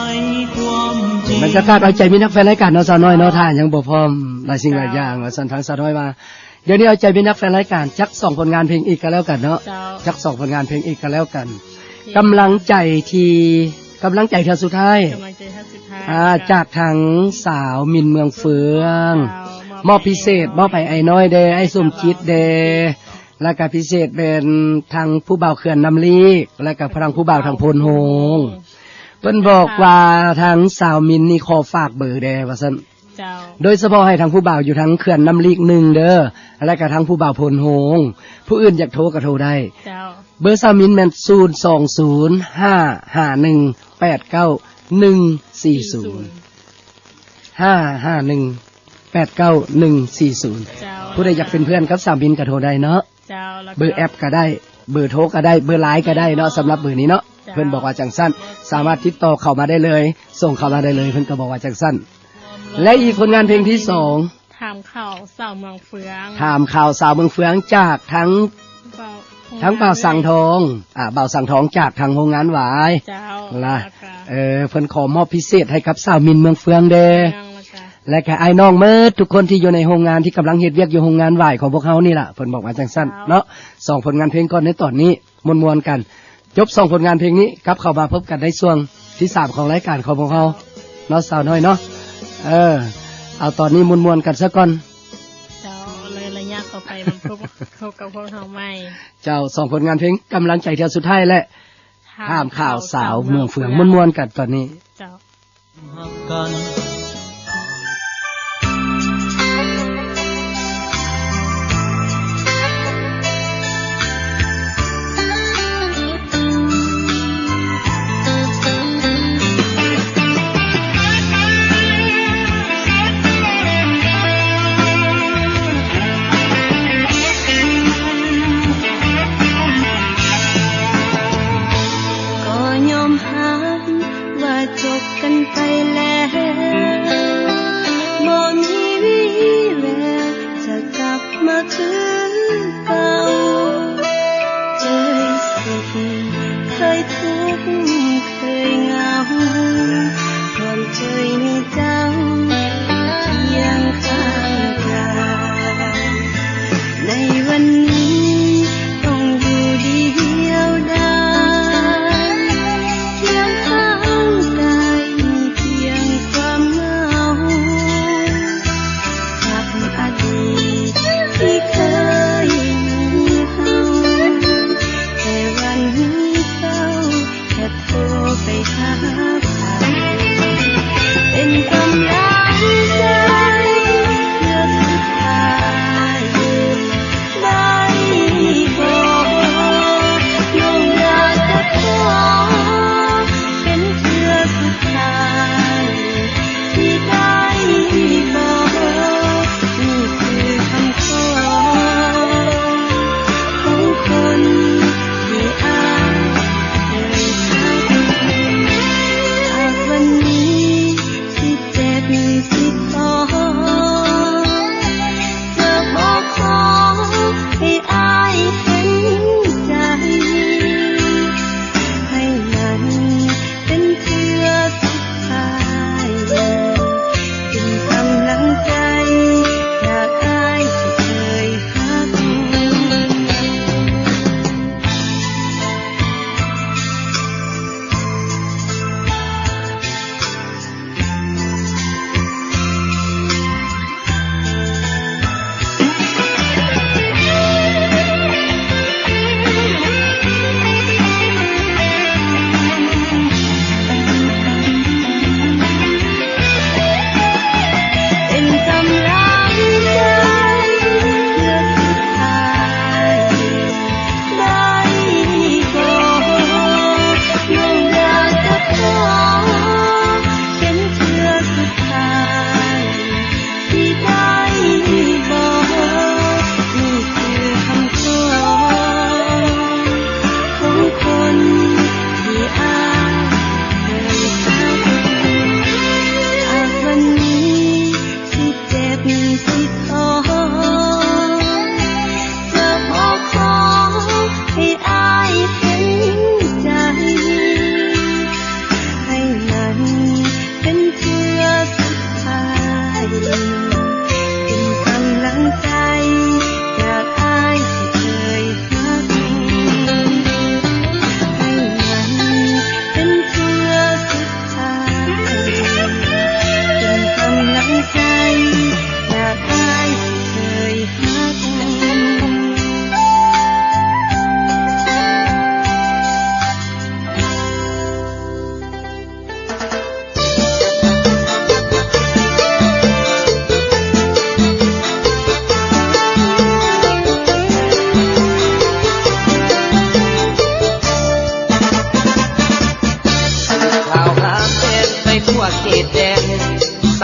ໃນຄວາມຈິງ ບັນຍາກາດເອົາໃຈມິດຮັກແຟນລາຍການເນາະ ສາວນ້ອຍເນາະ ເຈົ້າ ຖ້າຫຍັງບໍ່ພ້ອມຫຼາຍສິ່ງຫຼາຍຢ່າງ ເຈົ້າ ວ່າຊັ້ນ ທາງສາວນ້ອຍວ່າ ດຽວນີ້ເອົາໃຈມິດຮັກແຟນລາຍການຈັກສອງຜົນງານເພງອີກກໍແລ້ວກັນເນາະ ເຈົ້າ ຈັກສອງຜົນງານເພງອີກກໍແລ້ວກັນ ເພງ ກຳລັງໃຈທີ່ ກຳລັງໃຈເທື່ອສຸດທ້າຍ ກຳລັງໃຈເທື່ອສຸດທ້າຍ ອ່າ ເຈົ້າ ຈາກທາງສາວມິນເມືອງເຟືອງ ເຈົ້າ ມອບພິເສດ ມອບໃຫ້ອ້າຍນ້ອຍແດ່ ອ້າຍສົມຈິດແດ່ ແລ້ວກໍພິເສດເປັນທາງຜູ້ບ່າວເຂື່ອນນ້ຳລີກ ແລ້ວກໍທາງຜູ້ບ່າວທາງໂພນໂຮງ ເພິ່ນບອກວ່າທາງສາວມິນນີ້ຂໍຝາກເບີແດ່ວ່າຊັ້ນ ເຈົ້າ ໂດຍສະເພາະໃຫ້ທາງຜູ້ບ່າວຢູ່ທາງເຂື່ອນນ້ຳລີກໜຶ່ງເດີ ແລ້ວກໍທາງຜູ້ບ່າວໂພນໂຮງ ຜູ້ອື່ນຢາກໂທກໍໂທໄດ້ ເຈົ້າ ເບີສາວມິນແມ່ນ ສູນສອງສູນ ຫ້າຫ້າໜຶ່ງ ແປດເກົ້າໜຶ່ງສີ່ສູນ ຫ້າຫ້າໜຶ່ງ ແປດເກົ້າໜຶ່ງສີ່ສູນ ເຈົ້າ ຜູ້ໃດຢາກເປັນເພື່ອນກັບສາວມິນກໍໂທໄດ້ເນາະ ເຈົ້າ ແລ້ວກໍ ເບີແອັບກໍໄດ້ ເບີໂທກໍໄດ້ ເບີລາຍກໍໄດ້ເນາະ ສຳລັບເບີນີ້ເນາະ ເຈົ້າ ເພິ່ນບອກວ່າຈັ່ງຊັ້ນ ສາມາດຕິດຕໍ່ເຂົ້າມາໄດ້ເລີຍ ສົ່ງເຂົ້າມາໄດ້ເລີຍ ເພິ່ນກໍບອກວ່າຈັ່ງຊັ້ນ ແລະ ອີກຜົນງານເພງທີສອງ ຖາມຂ່າວສາວເມືອງເຟືອງ ຖາມຂ່າວສາວເມືອງເຟືອງ ຈາກທາງ ເຈົ້າ ທາງບ່າວສັງທອງ ອ່າ ບ່າວສັງທອງຈາກທາງໂຮງງານຫວາຍ ເຈົ້າ ລະ ແລ້ວກໍ ເອີ ເພິ່ນຂໍມອບພິເສດໃຫ້ກັບສາວມິນເມືອງເຟືອງແດ່ ເມືອງ ແລ້ວກໍ ແລະ ກໍອ້າຍນ້ອງໝົດທຸກຄົນທີ່ຢູ່ໃນໂຮງງານ ທີ່ກຳລັງເຮັດວຽກຢູ່ໂຮງງານຫວາຍຂອງພວກເຮົານີ້ລະ ເພິ່ນບອກວ່າຈັ່ງຊັ້ນ ເຈົ້າ ເນາະ ສອງຜົນງານເພງກ່ອນໃນຕອນນີ້ ມ່ວນໆກັນ ຈົບສອງຜົນງານເພງນີ້ ກັບເຂົ້າມາພົບກັນໃນຊ່ວງທີສາມຂອງລາຍການຂອງພວກເຮົາເນາະ ສາວນ້ອຍເນາະ ເອີ ເອົາຕອນນີ້ມ່ວນໆກັນຊະກ່ອນ ເຈົ້າ ເລີຍໄລຍະຕໍ່ໄປມາພົບ ພົບກັບພວກເຮົາໃໝ່ ເຈົ້າ ສອງຜົນງານເພງ ກຳລັງໃຈເທື່ອສຸດທ້າຍ ແລະ ຖາມຂ່າວສາວເມືອງເຟືອງ ມ່ວນໆກັນຕອນນີ້ ເຈົ້າ. ຮັກກັນ ກໍຍອມຮັບວ່າຈົບກັນໄປແລ້ວ.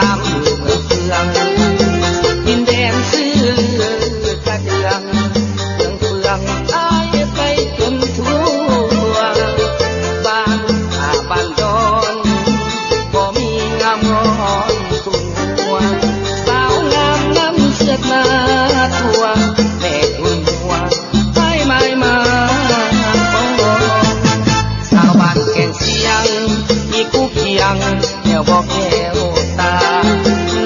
າມເມືອງເຟືອງ ດິນແດນຊື່ລືກະເດືອງ ເຟືອງໆ ອ້າຍໄປຈົນທົ່ວ ບ້ານປ່າບ້ານດອນ ບໍ່ມີງາມງອນທຸ່ງຫົວ ສາວງາມນຳເສດມາທົ່ວ ແມ່ທຸ່ງຫົວ ໄປມາຍມາຂອງ ສາວບ້ານແກ່ງຊຽງ ມີຄູ່ຄຽງ ແນວບໍ່ແກ້ວຕາ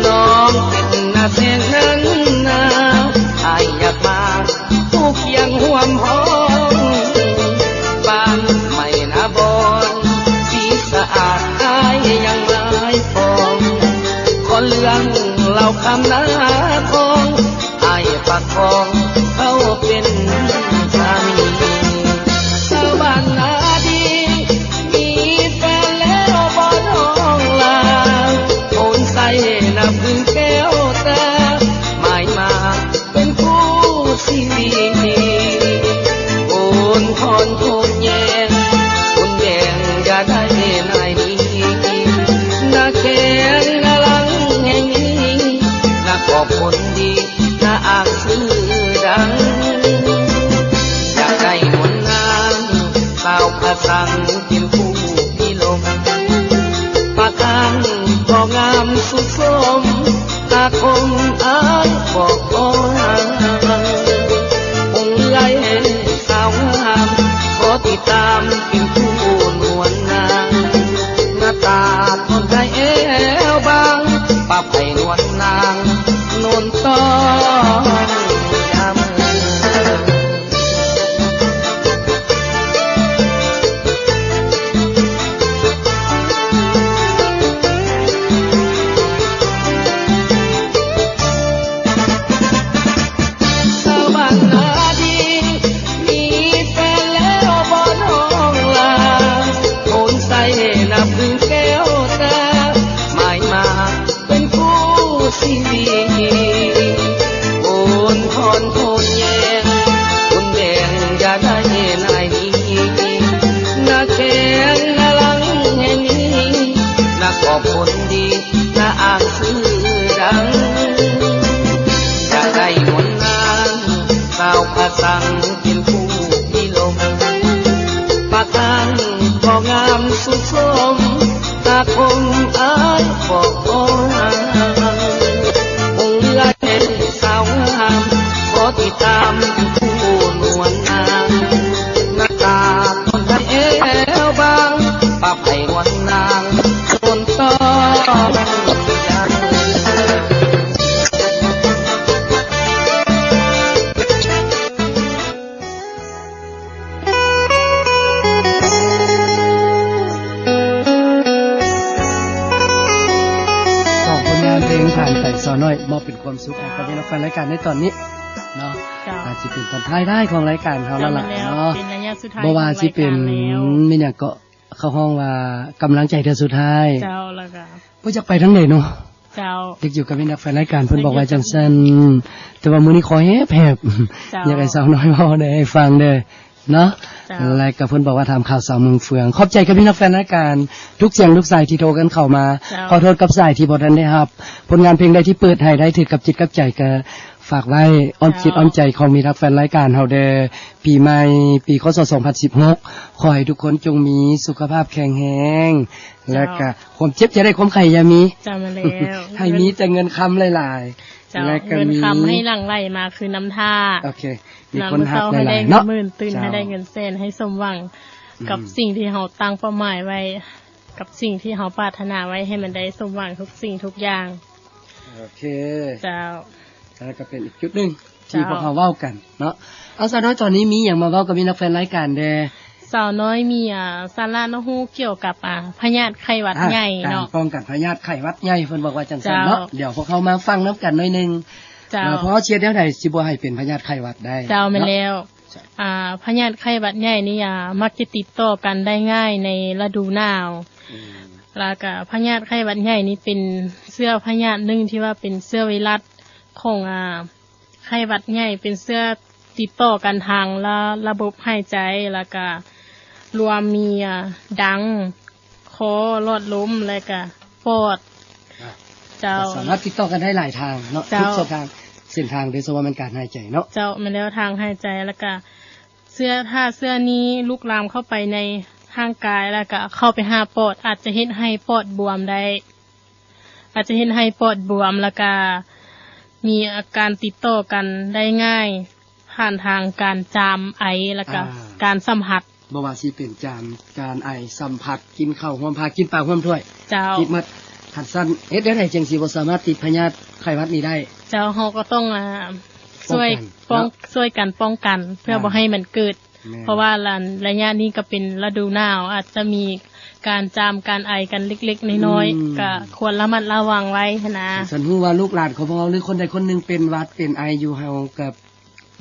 ນ້ອງເປັນນາແສງນັ້ນນາ ອ້າຍຢາກມາຄູ່ຄຽງຮ່ວມຫ້ອງ ບ້ານໃໝ່ນາບອນ ສີສະອາດ ອ້າຍຍັງໝາຍປອງ ຂໍເລື່ອງເລົ່າຄຳນາຄອງ ອ້າຍປະຄອງເຂົາເປັນສາມີ ຊາວບ້ານນາດີ ມີແຟນແລ້ວບໍ່ນ້ອງລາ ໂອນໃສ່ນຳຄືແກ້ວຕາ ໝາຍມາເປັນຄູ່ຊີວິດ ໂອນຄອນໂທດແຍງ ໂອນແບ່ງຢ່າໄດ້ນາຍນີ້ ນາແຂງນາຫຼັງແຫ່ງນີ້ ນາຂອບຄົນດີ ນາອ່າງຊື່ດັງ ຢາກໄດ້ໝູນນາງ ສາວພາສັງເປັນຄູ່ພິລົມ ປາກກາງກໍງາມສຸດສົມ ອາຄົມອາຍບອກບໍ່ຫ່າງ ອົງເອື້ອຍສາວງາມ ຂໍຕິດຕາມເປັນຄູ່ນວນນາງ ໜ້າຕາຄົນໄທແອວບາງ ປາບໃຫ້ນວນນາງ ໂນນຕ້ອງຍາມ ຊາວບ້ານນາດີ ມີແຟນແລ້ວບໍ່ນ້ອງລາ ໂອນໃສ່ນຳຄືແກ້ວຕາ ໝາຍມາ ເປັນຄູ່ຊີວິດ ໂອນຄອນໂທດແຍງ ໂອນແບ່ງຢ່າໄດ້ນາຍນີ້ ນາແຂງນາຫຼັງແຫ່ງນີ້ ນາຂອບຄົນດີ ນາອ່າງຊື່ດັງ ຢາກໄດ້ໝູນນາງ ສາວພາສັງເປັນຄູ່ພິລົມ ປາກກາງກໍງາມສຸດສົມ ອາຄົມອາຍບອກບໍ່ຫ່າງ ອົງເອື້ອຍສາວງາມ ຂໍຕິດຕາມຄູ່ນວນນາງ ໜ້າຕາຄົນໄທແອວບາງ ປາບໃຫ້ນວນນາງ ໂນນຕ້ອງຍາມ. ສອງຜົນງານເພງຜ່ານໄປ ສາວນ້ອຍມອບເປັນຄວາມສຸກໃຫ້ກັບ ເຈົ້າ ແຟນລາຍການໃນຕອນນີ້ເນາະ ເຈົ້າ ອາດຊິເປັນຕອນທ້າຍໆຂອງລາຍການເຮົາແລ້ວລະເນາະ ເຈົ້າ ແມ່ນແລ້ວ ເປັນໄລຍະສຸດທ້າຍຂອງລາຍການແລ້ວ ບໍ່ວ່າຊິເປັນ ແມ່ນຫຍັງເກາະ ເຂົາຮ້ອງວ່າກຳລັງໃຈເທື່ອສຸດທ້າຍ ເຈົ້າ ແລ້ວກໍ ບໍ່ຈັກໄປທາງໃດເນາະ ເຈົ້າ ຢາກຢູ່ກັບແມ່ນແຟນລາຍການ ເພິ່ນບອກວ່າຈັ່ງຊັ້ນ ແຕ່ວ່າມື້ນີ້ຂໍແຮບໆ ເຈົ້າ ຢາກໃຫ້ສາວນ້ອຍເວົ້າໃຫ້ຟັງເດີເນາະ ເຈົ້າ ແລະກໍເພິ່ນບອກວ່າຖາມຂ່າວສາວເມືອງເຟືອງ ຂອບໃຈກັບແມ່ນແຟນລາຍການ ທຸກສຽງທຸກສາຍທີ່ໂທກັນເຂົ້າມາ ເຈົ້າ ຂໍໂທດກັບສາຍທີ່ບໍ່ທັນໄດ້ຮັບ ຜົນງານເພງໃດທີ່ເປີດໃຫ້ໄດ້ຖືກກັບຈິດກັບໃຈ ກໍຝາກໄວ້ອ້ອມຈິດ ເຈົ້າ ອ້ອມໃຈຂອງມິດຮັກແຟນລາຍການເຮົາເດີ ປີໃໝ່ ປີ ຄ.ສ. ສອງພັນສິບຫົກ ຂໍໃຫ້ທຸກຄົນຈົ່ງມີສຸຂະພາບແຂງແຮງ ເຈົ້າ ແລະກະຄວາມເຈັບຢ່າໄດ້ ຄວາມໄຂ້ຢ່າມີ ເຈົ້າ ແມ່ນແລ້ວ ໃຫ້ມີແຕ່ເງິນຄຳຫຼາຍໆ ເຈົ້າ ແລະກະມີເງິນຄຳໃຫ້ຫຼັ່ງໄຫຼມາຄືນ້ຳທ່າ ໂອເຄ ມີຄົນຮັກຫຼາຍໆເນາະ ນອນມື້ເຊົ້າໃຫ້ໄດ້ເງິນໝື່ນ ຕື່ນໃຫ້ໄດ້ເງິນແສນ ເຈົ້າ ໃຫ້ສົມຫວັງ ອືມ ກັບສິ່ງທີ່ເຮົາຕັ້ງເປົ້າໝາຍໄວ້ ກັບສິ່ງທີ່ເຮົາປາດຖະໜາໄວ້ ໃຫ້ມັນໄດ້ສົມຫວັງທຸກສິ່ງທຸກຢ່າງ ໂອເຄ ເຈົ້າ ແລ້ວກໍເປັນອີກຈຸດໜຶ່ງ ທີ່ ເຈົ້າ ພວກເຮົາເວົ້າກັນເນາະ ເອົາ ສາວນ້ອຍ ຕອນນີ້ມີຫຍັງມາເວົ້າກັບມິດຮັກແຟນລາຍການແດ່? ສາວນ້ອຍມີ ອ່າ ສາລະໜ້າຮູ້ກ່ຽວກັບ ອ່າ ພະຍາດໄຂ້ຫວັດໃຫຍ່ເນາະ ການປ້ອງກັນພະຍາດໄຂ້ຫວັດໃຫຍ່ ເພິ່ນບອກວ່າຈັ່ງຊັ້ນເນາະ ເຈົ້າ ດຽວພວກເຮົາມາຟັງນຳກັນໜ້ອຍໜຶ່ງ ເຈົ້າ ເນາະ ເພາະວ່າເຮັດແນວໃດຊິບໍ່ໃຫ້ເປັນພະຍາດໄຂ້ຫວັດໄດ້ ເຈົ້າ ເນາະ ແມ່ນແລ້ວ ເຈົ້າ ອ່າ ພະຍາດໄຂ້ຫວັດໃຫຍ່ນີ້ ອ່າ ມັກຈະຕິດຕໍ່ກັນໄດ້ງ່າຍໃນລະດູໜາວ ອືມ ແລ້ວກະພະຍາດໄຂ້ຫວັດໃຫຍ່ນີ້ເປັນເຊື້ອພະຍາດໜຶ່ງທີ່ວ່າເປັນເຊື້ອໄວຣັສຂອງ ອ່າ ໄຂ້ຫວັດໃຫຍ່ ເປັນເຊື້ອຕິດຕໍ່ກັນທາງລະ ລະບົບຫາຍໃຈ ແລ້ວກະລວມມີ ອ່າ ດັງ, ຄໍ, ຫຼອດລົມ ແລະກະປອດ ອ່າ ເຈົ້າ ກໍສາມາດຕິດຕໍ່ກັນໄດ້ຫຼາຍທາງເນາະ ເຈົ້າ ທຸກຊ່ອງທາງ ເສັ້ນທາງ ໂດຍສະເພາະແມ່ນການຫາຍໃຈເນາະ. ເຈົ້າ ແມ່ນແລ້ວ ທາງຫາຍໃຈ ແລ້ວກະເຊື້ອ ຖ້າເຊື້ອນີ້ລຸກລາມເຂົ້າໄປໃນຮ່າງກາຍ ແລ້ວກະເຂົ້າໄປຫາປອດ ອາດຈະເຮັດໃຫ້ປອດບວມໄດ້ ອາດຈະເຮັດໃຫ້ປອດບວມ ແລ້ວກະມີອາການຕິດຕໍ່ກັນໄດ້ງ່າຍ ຜ່ານທາງການຈາມ ໄອ ແລ້ວກະ ອ່າ ການສຳຜັດ. ບໍ່ວ່າຊິເປັນຈາມ ການໄອ ສຳຜັດ ກິນເຂົ້າຮ່ວມພາ ກິນປາກຮ່ວມຖ້ວຍ ເຈົ້າ ຕິດໝົດ. ຄັນຊັ້ນເຮັດແນວໃດຈຶ່ງຊິບໍ່ສາມາດຕິດພະຍາດໄຂ້ຫວັດນີ້ໄດ້? ເຈົ້າ ເຮົາກໍຕ້ອງ ອ່າ ຊ່ວຍ ປ້ອງກັນ ປ້ອງ ເນາະ ຊ່ວຍກັນປ້ອງກັນ ເພື່ອ ອ່າ ບໍ່ໃຫ້ມັນເກີດ ແມ່ນ ເພາະວ່າລະ ໄລຍະນີ້ກໍເປັນລະດູໜາວ ອາດຈະມີການຈາມ ການໄອກັນເລັກໆນ້ອຍໆ ອືມ ກໍຄວນລະມັດລະວັງໄວ້ຫັ້ນນະ. ຄັນຊັ້ນຮູ້ວ່າລູກຫຼານຂອງພວກເຮົາ ຫຼື ຄົນໃດຄົນໜຶ່ງເປັນຫວັດເປັນໄອຢູ່ ເຮົາກໍ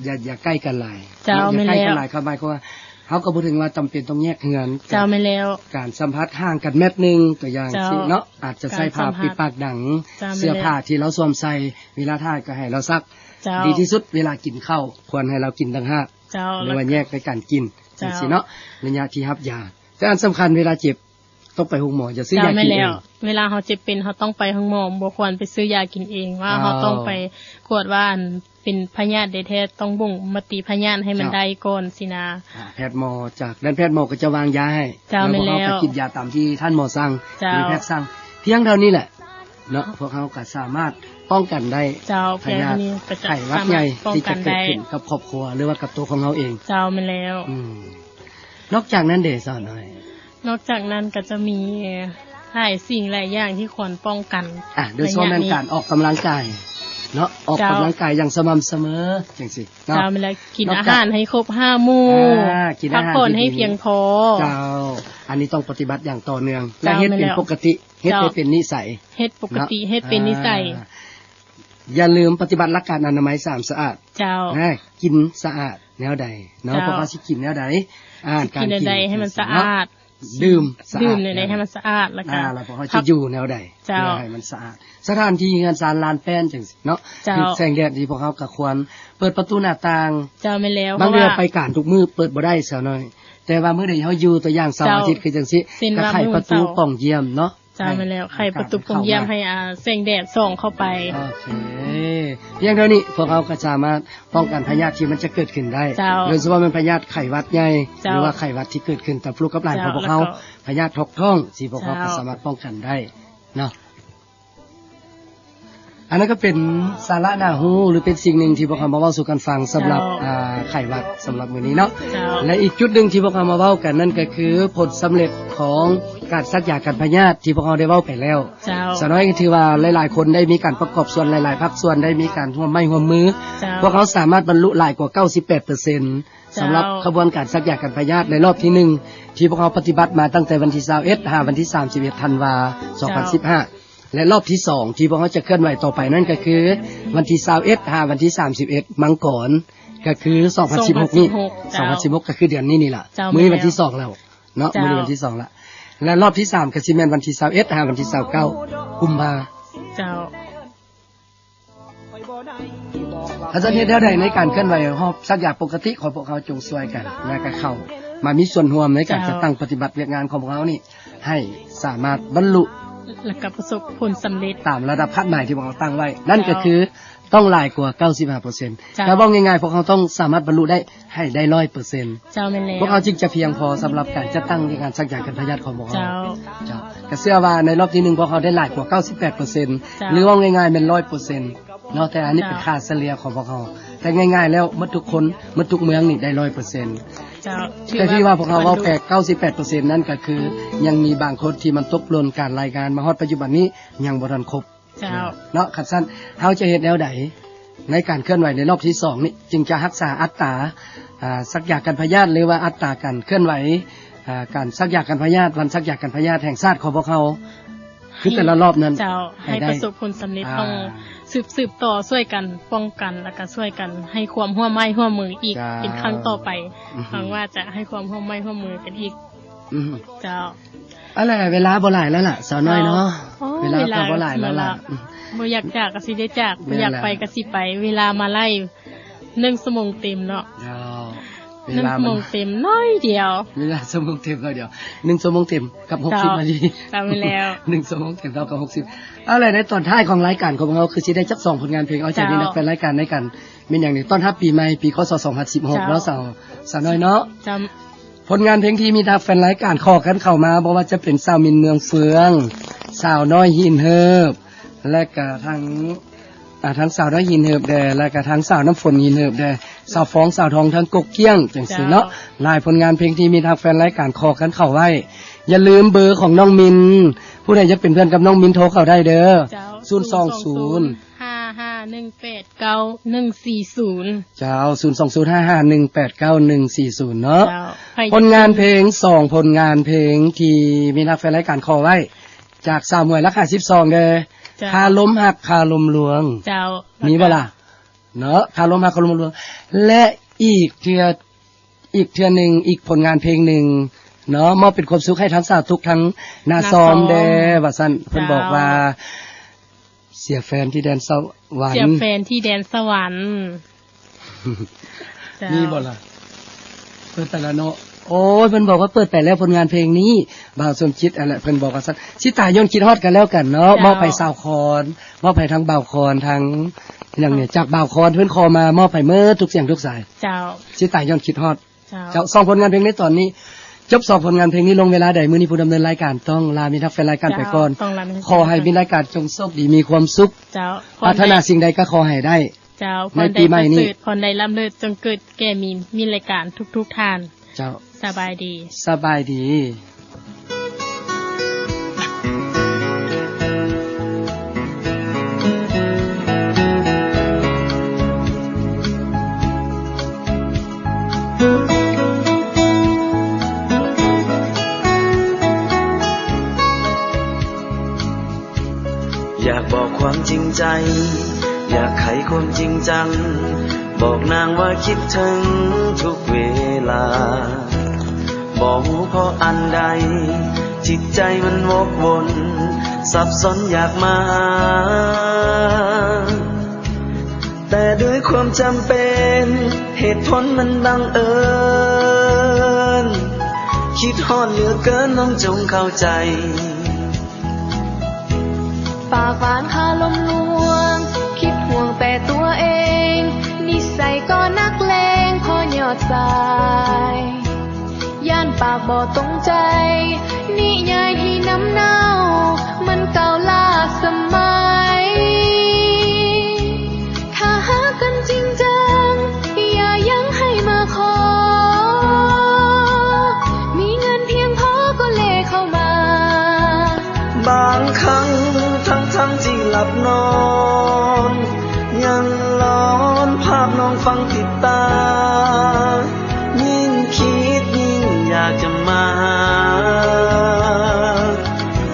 ຢ່າ ຢ່າໃກ້ກັນຫຼາຍ ເຈົ້າ ເນາະ ຢ່າໃກ້ກັນຫຼາຍ ແມ່ນແລ້ວ ຄວາມໝາຍຄວາມວ່າ ເຮົາກໍບໍ່ເຖິງວ່າຈຳເປັນຕ້ອງແຍກເຮືອນ ເຈົ້າ ແມ່ນແລ້ວ ການສຳຜັດຫ່າງກັນແມັດໜຶ່ງ ຕົວຢ່າງ ເຈົ້າ ຊີ້ເນາະ ອາດຈະໃສ່ຜ້າປິດປາກດັງ ເຈົ້າ ແມ່ນແລ້ວ ເສື້ອຜ້າທີ່ລາວສວມໃສ່ ເວລາຖ່າຍກໍໃຫ້ລາວຊັກ ເຈົ້າ ດີທີ່ສຸດເວລາກິນເຂົ້າ ຄວນໃຫ້ລາວກິນຕ່າງຫາກ ເຈົ້າ ຫຼືວ່າແຍກໃນການກິນ ເຈົ້າ ຈັ່ງຊີ້ເນາະ ໃນໄລຍະທີ່ຮັບຢາ. ແຕ່ອັນສຳຄັນເວລາເຈັບ ຕ້ອງໄປໂຮງໝໍ ຢ່າຊື້ຢາກິນເອງ. ເຈົ້າ ແມ່ນແລ້ວ ເວລາເຮົາເຈັບເປັນ ເຮົາຕ້ອງໄປໂຮງໝໍ ບໍ່ຄວນໄປຊື້ຢາກິນເອງ ວ່າ ເຈົ້າ ເຮົາຕ້ອງໄປກວດວ່າ ອັນ ເປັນພະຍາດແທ້ໆ ຕ້ອງບົ່ງມະຕິພະຍາດໃຫ້ມັນ ເຈົ້າ ໄດ້ກ່ອນຊີ້ນະ. ອ່າ ແພດໝໍ ຈາກນັ້ນແພດໝໍກໍຈະວາງຢາໃຫ້ ເຈົ້າ ແລ້ວພວກເຮົາ ແມ່ນແລ້ວ ກໍກິນຢາຕາມທີ່ທ່ານໝໍສັ່ງ ເຈົ້າ ຫຼືແພດສັ່ງ. ພຽງເທົ່ານີ້ແຫຼະເນາະ ພວກເຮົາກໍສາມາດປ້ອງກັນໄດ້ ເຈົ້າ ພະຍາດ ພຽງເທົ່ານີ້ກໍຈະ ໄຂ້ຫວັດໃຫຍ່ ສາມາດປ້ອງກັນໄດ້ ທີ່ຈະເກີດຂຶ້ນກັບຄອບຄົວ ຫຼືວ່າກັບຕົວຂອງເຮົາເອງ. ເຈົ້າ ແມ່ນແລ້ວ ອືມ ນອກຈາກນັ້ນເດ ສາວນ້ອຍ? ນອກຈາກນັ້ນກໍຈະມີຫຼາຍສິ່ງຫຼາຍຢ່າງທີ່ຄວນປ້ອງກັນ ອ່າ ໂດຍສະເພາະແມ່ນການອອກກຳລັງກາຍເນາະ ອອກກຳລັງກາຍຢ່າງສະໝ່ຳສະເໝີຈັ່ງຊີ້ເນາະ. ເຈົ້າ ແມ່ນແລ້ວ ກິນອາຫານໃຫ້ຄົບຫ້າໝູ່ ອ່າ ກິນອາຫານ ພັກຜ່ອນໃຫ້ພຽງພໍ. ເຈົ້າ ອັນນີ້ຕ້ອງປະຕິບັດຢ່າງຕໍ່ເນື່ອງ ແລະ ເຮັດເປັນປົກກະຕິ ເຮັດໃຫ້ເປັນນິໄສ ເນາະ ເຮັດປົກກະຕິ ເຮັດເປັນນິໄສ ອ່າ ຢ່າລືມປະຕິບັດຫຼັກການອະນາໄມສາມສະອາດ. ເຈົ້າ ນະ ກິນສະອາດແນວໃດເນາະ ເຈົ້າ ພວກເຮົາຊິກິນແນວໃດ ອາຫານການກິນ ຊິກິນແນວໃດໃຫ້ມັນສະອາດ ດື່ມສະອາດ ດື່ມແນວໃດໃຫ້ມັນສະອາດ ແລ້ວກໍ ອ່າ ແລ້ວພວກເຮົາຈະຢູ່ແນວໃດ ເຈົ້າ ເພື່ອໃຫ້ມັນສະອາດ. ສະຖານທີ່ເຮືອນຊານລານແປ້ນຈັ່ງຊີ້ເນາະ ເຈົ້າ ຄືແສງແດດທີ່ພວກເຮົາກໍຄວນເປີດປະຕູໜ້າຕ່າງ. ເຈົ້າ ແມ່ນແລ້ວ ບາງເທື່ອ ເພາະວ່າໄປການທຸກມື້ເປີດບໍ່ໄດ້ ສາວນ້ອຍ ແຕ່ວ່າມື້ໃດເຮົາຢູ່ ຕົວຢ່າງເສົາ ເຈົ້າ ອາທິດຄືຈັ່ງຊີ້ ກໍໄຂປະຕູປ່ອງຢ້ຽມເນາະ ເຈົ້າ ແມ່ນແລ້ວ ໄຂປະຕູປ່ອງຢ້ຽມໃຫ້ ອ່າ ແສງແດດສ່ອງເຂົ້າໄປ. ໂອເຄ ພຽງເທົ່ານີ້ພວກເຮົາກໍສາມາດປ້ອງກັນພະຍາດທີ່ມັນຈະເກີດຂຶ້ນໄດ້ ເຈົ້າ ໂດຍສະເພາະແມ່ນພະຍາດໄຂ້ຫວັດໃຫຍ່ ເຈົ້າ ຫຼືວ່າໄຂ້ຫວັດທີ່ເກີດຂຶ້ນກັບລູກກັບຫຼານຂອງພວກເຮົາ ເຈົ້າ ແລ້ວກໍພະຍາດຖອກທ້ອງ ທີ່ພວກເຮົາ ເຈົ້າ ກໍສາມາດປ້ອງກັນໄດ້ເນາະ. ອັນນັ້ນກໍເປັນສາລະໜ້າຮູ້ ຫຼື ເປັນສິ່ງໜຶ່ງທີ່ພວກເຮົາມາເວົ້າສູ່ກັນຟັງ ສຳລັບ ເຈົ້າ ອ່າ ໄຂ້ຫວັດ ສຳລັບມື້ນີ້ເນາະ ເຈົ້າ ແລະ ອີກຈຸດໜຶ່ງທີ່ພວກເຮົາມາເວົ້າກັນນັ້ນກໍຄື ຜົນສຳເລັດຂອງການສັກຢາກັນພະຍາດທີ່ພວກເຮົາໄດ້ເວົ້າໄປແລ້ວ ເຈົ້າ ສາວນ້ອຍ ກໍຖືວ່າຫຼາຍໆຄົນໄດ້ມີການປະກອບສ່ວນ ຫຼາຍໆພາກສ່ວນໄດ້ມີການຮ່ວມໄມ້ຮ່ວມມື ເຈົ້າ ພວກເຮົາສາມາດບັນລຸຫຼາຍກວ່າເກົ້າສິບແປດເປີເຊັນ ເຈົ້າ ສຳລັບຂະບວນການສັກຢາກັນພະຍາດໃນລອບທີໜຶ່ງ ທີ່ພວກເຮົາປະຕິບັດມາຕັ້ງແຕ່ວັນທີຊາວເອັດ ຫາວັນທີສາມສິບເອັດ ທັນວາ ສອງພັນສິບຫ້າ ເຈົ້າ ແລະ ລອບທີສອງທີ່ພວກເຮົາຈະເຄື່ອນໄຫວຕໍ່ໄປນັ້ນກໍຄື ວັນທີຊາວເອັດ ຫາວັນທີສາມສິບເອັດ ມັງກອນ ກໍຄື ສອງພັນສິບຫົກນີ້ ສອງພັນສິບຫົກ ເຈົ້າ ສອງພັນສິບຫົກ ກໍຄືເດືອນນີ້ນີ້ລະ ເຈົ້າ ມື້ວັນທີສອງແລ້ວເນາະ ເຈົ້າ ມື້ວັນທີສອງລະ ແລະ ລອບທີສາມກໍຊິແມ່ນວັນທີຊາວເອັດ ຫາວັນທີຊາວເກົ້າ ກຸມພາ ເຈົ້າ. ເຮົາຈະເຮັດແນວໃດໃນການເຄື່ອນໄຫວຮອບສັກຢາປົກກະຕິຂອງພວກເຮົາ? ຈົ່ງຊ່ວຍກັນ ແລະ ກໍເຂົ້າມາມີສ່ວນຮ່ວມໃນການ ເຈົ້າ ຈັດຕັ້ງປະຕິບັດວຽກງານຂອງພວກເຮົານີ້ ໃຫ້ສາມາດບັນລຸ ແລະ ກໍປະສົບຜົນສຳເລັດຕາມລະດັບຄາດໝາຍທີ່ພວກເຮົາຕັ້ງໄວ້ ນັ້ນກໍຄື ເຈົ້າ ຕ້ອງຫຼາຍກວ່າເກົ້າສິບຫ້າເປີເຊັນ ເຈົ້າ ແຕ່ເວົ້າງ່າຍໆ ພວກເຮົາຕ້ອງສາມາດບັນລຸໄດ້ ໃຫ້ໄດ້ຮ້ອຍເປີເຊັນ ເຈົ້າ ແມ່ນແລ້ວ ພວກເຮົາຈຶ່ງຈະພຽງພໍສຳລັບການຈັດຕັ້ງວຽກງານສັກຢາກັນພະຍາດຂອງພວກເຮົາ ເຈົ້າ ເຈົ້າ ກໍເຊື່ອວ່າໃນລອບທີໜຶ່ງພວກເຮົາໄດ້ຫຼາຍກວ່າເກົ້າສິບແປດເປີເຊັນ ເຈົ້າ ຫຼື ເວົ້າງ່າຍໆແມ່ນຮ້ອຍເປີເຊັນເນາະ ແຕ່ອັນນີ້ເປັນ ເຈົ້າ ຄ່າສະເລ່ຍຂອງພວກເຮົາ ແຕ່ງ່າຍໆແລ້ວໝົດທຸກຄົນ ໝົດທຸກເມືອງນີ້ໄດ້ຮ້ອຍເປີເຊັນ ເຈົ້າ ແຕ່ທີ່ວ່າພວກເຮົາເວົ້າແປດ ເກົ້າສິບແປດເປີເຊັນນັ້ນກໍຄື ຍັງມີບາງຄົນທີ່ມັນຕົກຫຼົ່ນການລາຍງານ ມາຮອດປັດຈຸບັນນີ້ຍັງບໍ່ທັນຄົບ ເຈົ້າ ເນາະ ຄັນຊັ້ນເຮົາຈະເຮັດແນວໃດ ໃນການເຄື່ອນໄຫວໃນລອບທີສອງນີ້ ຈຶ່ງຈະຮັກສາອັດຕາ ອ່າ ສັກຢາກັນພະຍາດ ຫຼືວ່າອັດຕາການເຄື່ອນໄຫວ ອ່າ ການສັກຢາກັນພະຍາດ ວັນສັກຢາກັນພະຍາດແຫ່ງຊາດຂອງພວກເຮົາ ຄືແຕ່ລະລອບນັ້ນ ເຈົ້າ ໃຫ້ ໃຫ້ໄດ້ ປະສົບຜົນສຳເລັດ ອ່າ ຕ້ອງສືບ ສືບຕໍ່ຊ່ວຍກັນປ້ອງກັນ ແລ້ວກໍຊ່ວຍກັນໃຫ້ຄວາມຮ່ວມໄມ້ຮ່ວມມືອີກ ເຈົ້າ ເປັນຄັ້ງຕໍ່ໄປ ອືຮຶ ຫວັງວ່າຈະໃຫ້ຄວາມຮ່ວມໄມ້ຮ່ວມມືກັນອີກ ອືຮຶ ເຈົ້າ. ເອົາລະ ເວລາບໍ່ຫຼາຍແລ້ວລະ ສາວນ້ອຍເນາະ ໂອ້ ເວລາກໍບໍ່ຫຼາຍແລ້ວລະ ເວລາ ບໍ່ຢາກຈາກກໍຊິໄດ້ຈາກ ແມ່ນລະ ບໍ່ຢາກໄປກໍຊິໄປ ເວລາມາໄລ່ໜຶ່ງຊົ່ວໂມງເຕັມເນາະ ເຈົ້າ. ເວລາມັນ ໜຶ່ງຊົ່ວໂມງເຕັມໜ້ອຍດຽວ ເວລາຊົ່ວໂມງເຕັມໜ້ອຍດຽວ ໜຶ່ງຊົ່ວໂມງເຕັມກັບຫົກສິບນາທີ ເຈົ້າແລ້ວ ໜຶ່ງຊົ່ວໂມງເຕັມເທົ່າກັບຫົກສິບ. ເອົາແຫຼະ ໃນຕອນທ້າຍຂອງລາຍການຂອງເຮົາ ຄືຊິໄດ້ຈັກສອງຜົນງານເພງ ເອົາໃຈ ເຈົ້າ ມີນັກແຟນລາຍການໃນການ ແມ່ນຫຍັງນີ້ ຕ້ອນຮັບປີໃໝ່ ປີ ຄ.ສ. ສອງພັນສິບຫົກ ເຈົ້າ ເນາະ ສາວ ສາວນ້ອຍເນາະ ເຈົ້າ ຜົນງານເພງທີ່ມີນັກແຟນລາຍການຂໍກັນເຂົ້າມາ ບໍ່ວ່າຈະເປັນສາວມິນເມືອງເຟືອງ ສາວນ້ອຍຫີນເຫີບ ແລະກະທັງ ອ່າ ທັງສາວນ້ອຍຫີນເຫີບແດ່ ແລະກະທັງສາວນ້ຳຝົນຫີນເຫີບແດ່ ສາວຟອງ ສາວທອງ ທັງກົກກ້ຽງ ຈັ່ງຊີ້ເນາະ ເຈົ້າ ຫຼາຍຜົນງານເພງທີ່ມີນັກແຟນລາຍການຂໍກັນເຂົ້າໄວ້. ຢ່າລືມເບີຂອງນ້ອງມິນ ຜູ້ໃດຢາກເປັນເພື່ອນກັບນ້ອງມິນໂທເຂົ້າໄດ້ເດີ ເຈົ້າ ສູນສອງສູນ ຫ້າຫ້າໜຶ່ງແປດເກົ້າໜຶ່ງສີ່ສູນ ເຈົ້າ ສູນສອງສູນ ຫ້າຫ້າໜຶ່ງແປດເກົ້າໜຶ່ງສີ່ສູນ ເນາະ ເຈົ້າ ຜົນງານເພງ ສອງຜົນງານເພງທີ່ມີນັກແຟນລາຍການຂໍໄວ້ ຈາກສາວໝວຍ ຫຼັກຫ້າສິບສອງເດີ ເຈົ້າ ຄາລົມຮັກ ຄາລົມລວງ ເຈົ້າ ມີບໍ່ລະ ເນາະ ຄາລົມຮັກ ຄາລົມລວງ ແລະ ອີກເທື່ອ ອີກເທື່ອໜຶ່ງ ອີກຜົນງານເພງໜຶ່ງເນາະ ມອບເປັນຄວາມສຸກໃຫ້ທັງສາວຕຸກ ທັງນາຊອມແດ່ ນາຊອມ ວ່າຊັ້ນ ເພິ່ນບອກວ່າ ເຈົ້າ ເສຍແຟນທີ່ແດນສະຫວັນ ເສຍແຟນທີ່ແດນສະຫວັນ ເຈົ້າ ມີບໍ່ລະ ເປີດໄປແລ້ວເນາະ ໂອ້ຍ ເພິ່ນບອກວ່າເປີດໄປແລ້ວຜົນງານເພງນີ້ ບ່າວສົມຈິດ ອັນແຫຼະ ເພິ່ນບອກວ່າຊັ້ນ ຊິຕາຍຍ້ອນຄິດຮອດກັນແລ້ວກັນເນາະ ເຈົ້າ ມອບໃຫ້ສາວຄອນ ມອບໃຫ້ທັງບ່າວຄອນ ທັງຫຍັງນີ້ ຈາກບ່າວຄອນ ເພິ່ນຂໍມາ ມອບໃຫ້ໝົດທຸກສຽງທຸກສາຍ ເຈົ້າ ຊິຕາຍຍ້ອນຄິດຮອດ ເຈົ້າ ເຈົ້າ ສອງຜົນງານເພງໃນຕອນນີ້ ຈົບສອງຜົນງານເພງນີ້ລົງເວລາໃດ ມື້ນີ້ຜູ້ດຳເນີນລາຍການຕ້ອງລາມິດຮັກແຟນລາຍການໄປກ່ອນ ເຈົ້າ ຕ້ອງລາມິດຮັກ ຂໍໃຫ້ມິດລາຍການຈົ່ງໂຊກດີມີຄວາມສຸກ ເຈົ້າ ປາດຖະໜາສິ່ງໃດກໍຂໍໃຫ້ໄດ້ ເຈົ້າ ໃນປີໃໝ່ນີ້ ພອນໃດປະເສີດ ພອນໃດລຳເລີດ ຈົ່ງເກີດແກ່ມິດ ມິດລາຍການທຸກໆທ່ານ ເຈົ້າ ສະບາຍດີ ສະບາຍດີ. ຢາກບອກຄວາມຈິງໃຈ ຢາກໄຂຄວາມຈິງຈັງ ບອກນາງວ່າຄິດເຖິງທຸກເວລາ ບໍ່ຮູ້ເພາະອັນໃດ ຈິດໃຈມັນວົກວົນ ສັບສົນຢາກມາຫາ ແຕ່ດ້ວຍຄວາມຈຳເປັນ ເຫດຜົນມັນບັງເອີນ ຄິດຮອດເຫຼືອເກີນ ນ້ອງຈົ່ງເຂົ້າໃຈ. ປາກຫວານຄາລົມລວງ ຄິດຫ່ວງແຕ່ຕົວເອງ ນິໄສກໍນັກເລງພໍຍອດສາຍ ຢ້ານປາກບໍ່ຕົງໃຈ ນິຍາຍທີ່ນ້ຳເນົ່າ ມັນເກົ່າລ້າສະໄໝ. ຖ້າຫາກກັນຈິງຈັງ ຢ່າຍັງໃຫ້ມາຂໍ ມີເງິນພຽງພໍກໍແລເຂົ້າມາ. ບາງຄັ້ງທັງໆທີ່ຫຼັບນອນ ຍັງຫຼອນພາບນ້ອງຝັງຕິດຕາ ຍິ່ງຄິດຍິ່ງຢາກຈະມາຫາ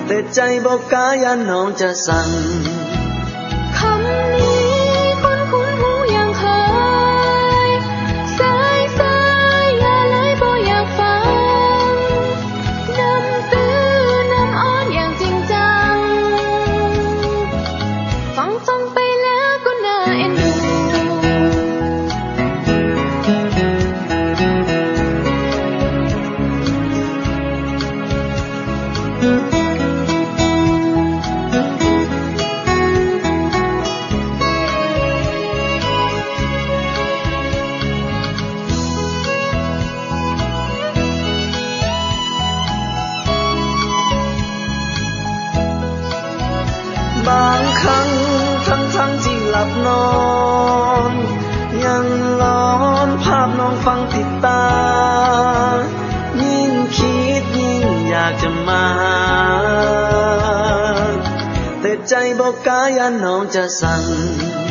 ແຕ່ໃຈບໍ່ກ້າ ຢ້ານນ້ອງຈະສັ່ນ. ຄຳນີ້ຄຸ້ນໆຫູຢ່າງເຄີຍ ເຊີຍໆ ຢ່າເລີຍບໍ່ຢາກຟັງ ນຳຕື້ນຳອ້ອນຢ່າງຈິງຈັງ ຟັງຈ້ອງໄປແລ້ວກໍໜ້າເອັນດູ. ບາງຄັ້ງທັງໆທີ່ຫຼັບນອນ ຍັງຫຼອນພາບນ້ອງຝັງຕິດຕາ ຍິ່ງຄິດຍິ່ງຢາກຈະມາຫາ ແຕ່ໃຈບໍ່ກ້າ ຢ້ານນ້ອງຈະສັ່ນ.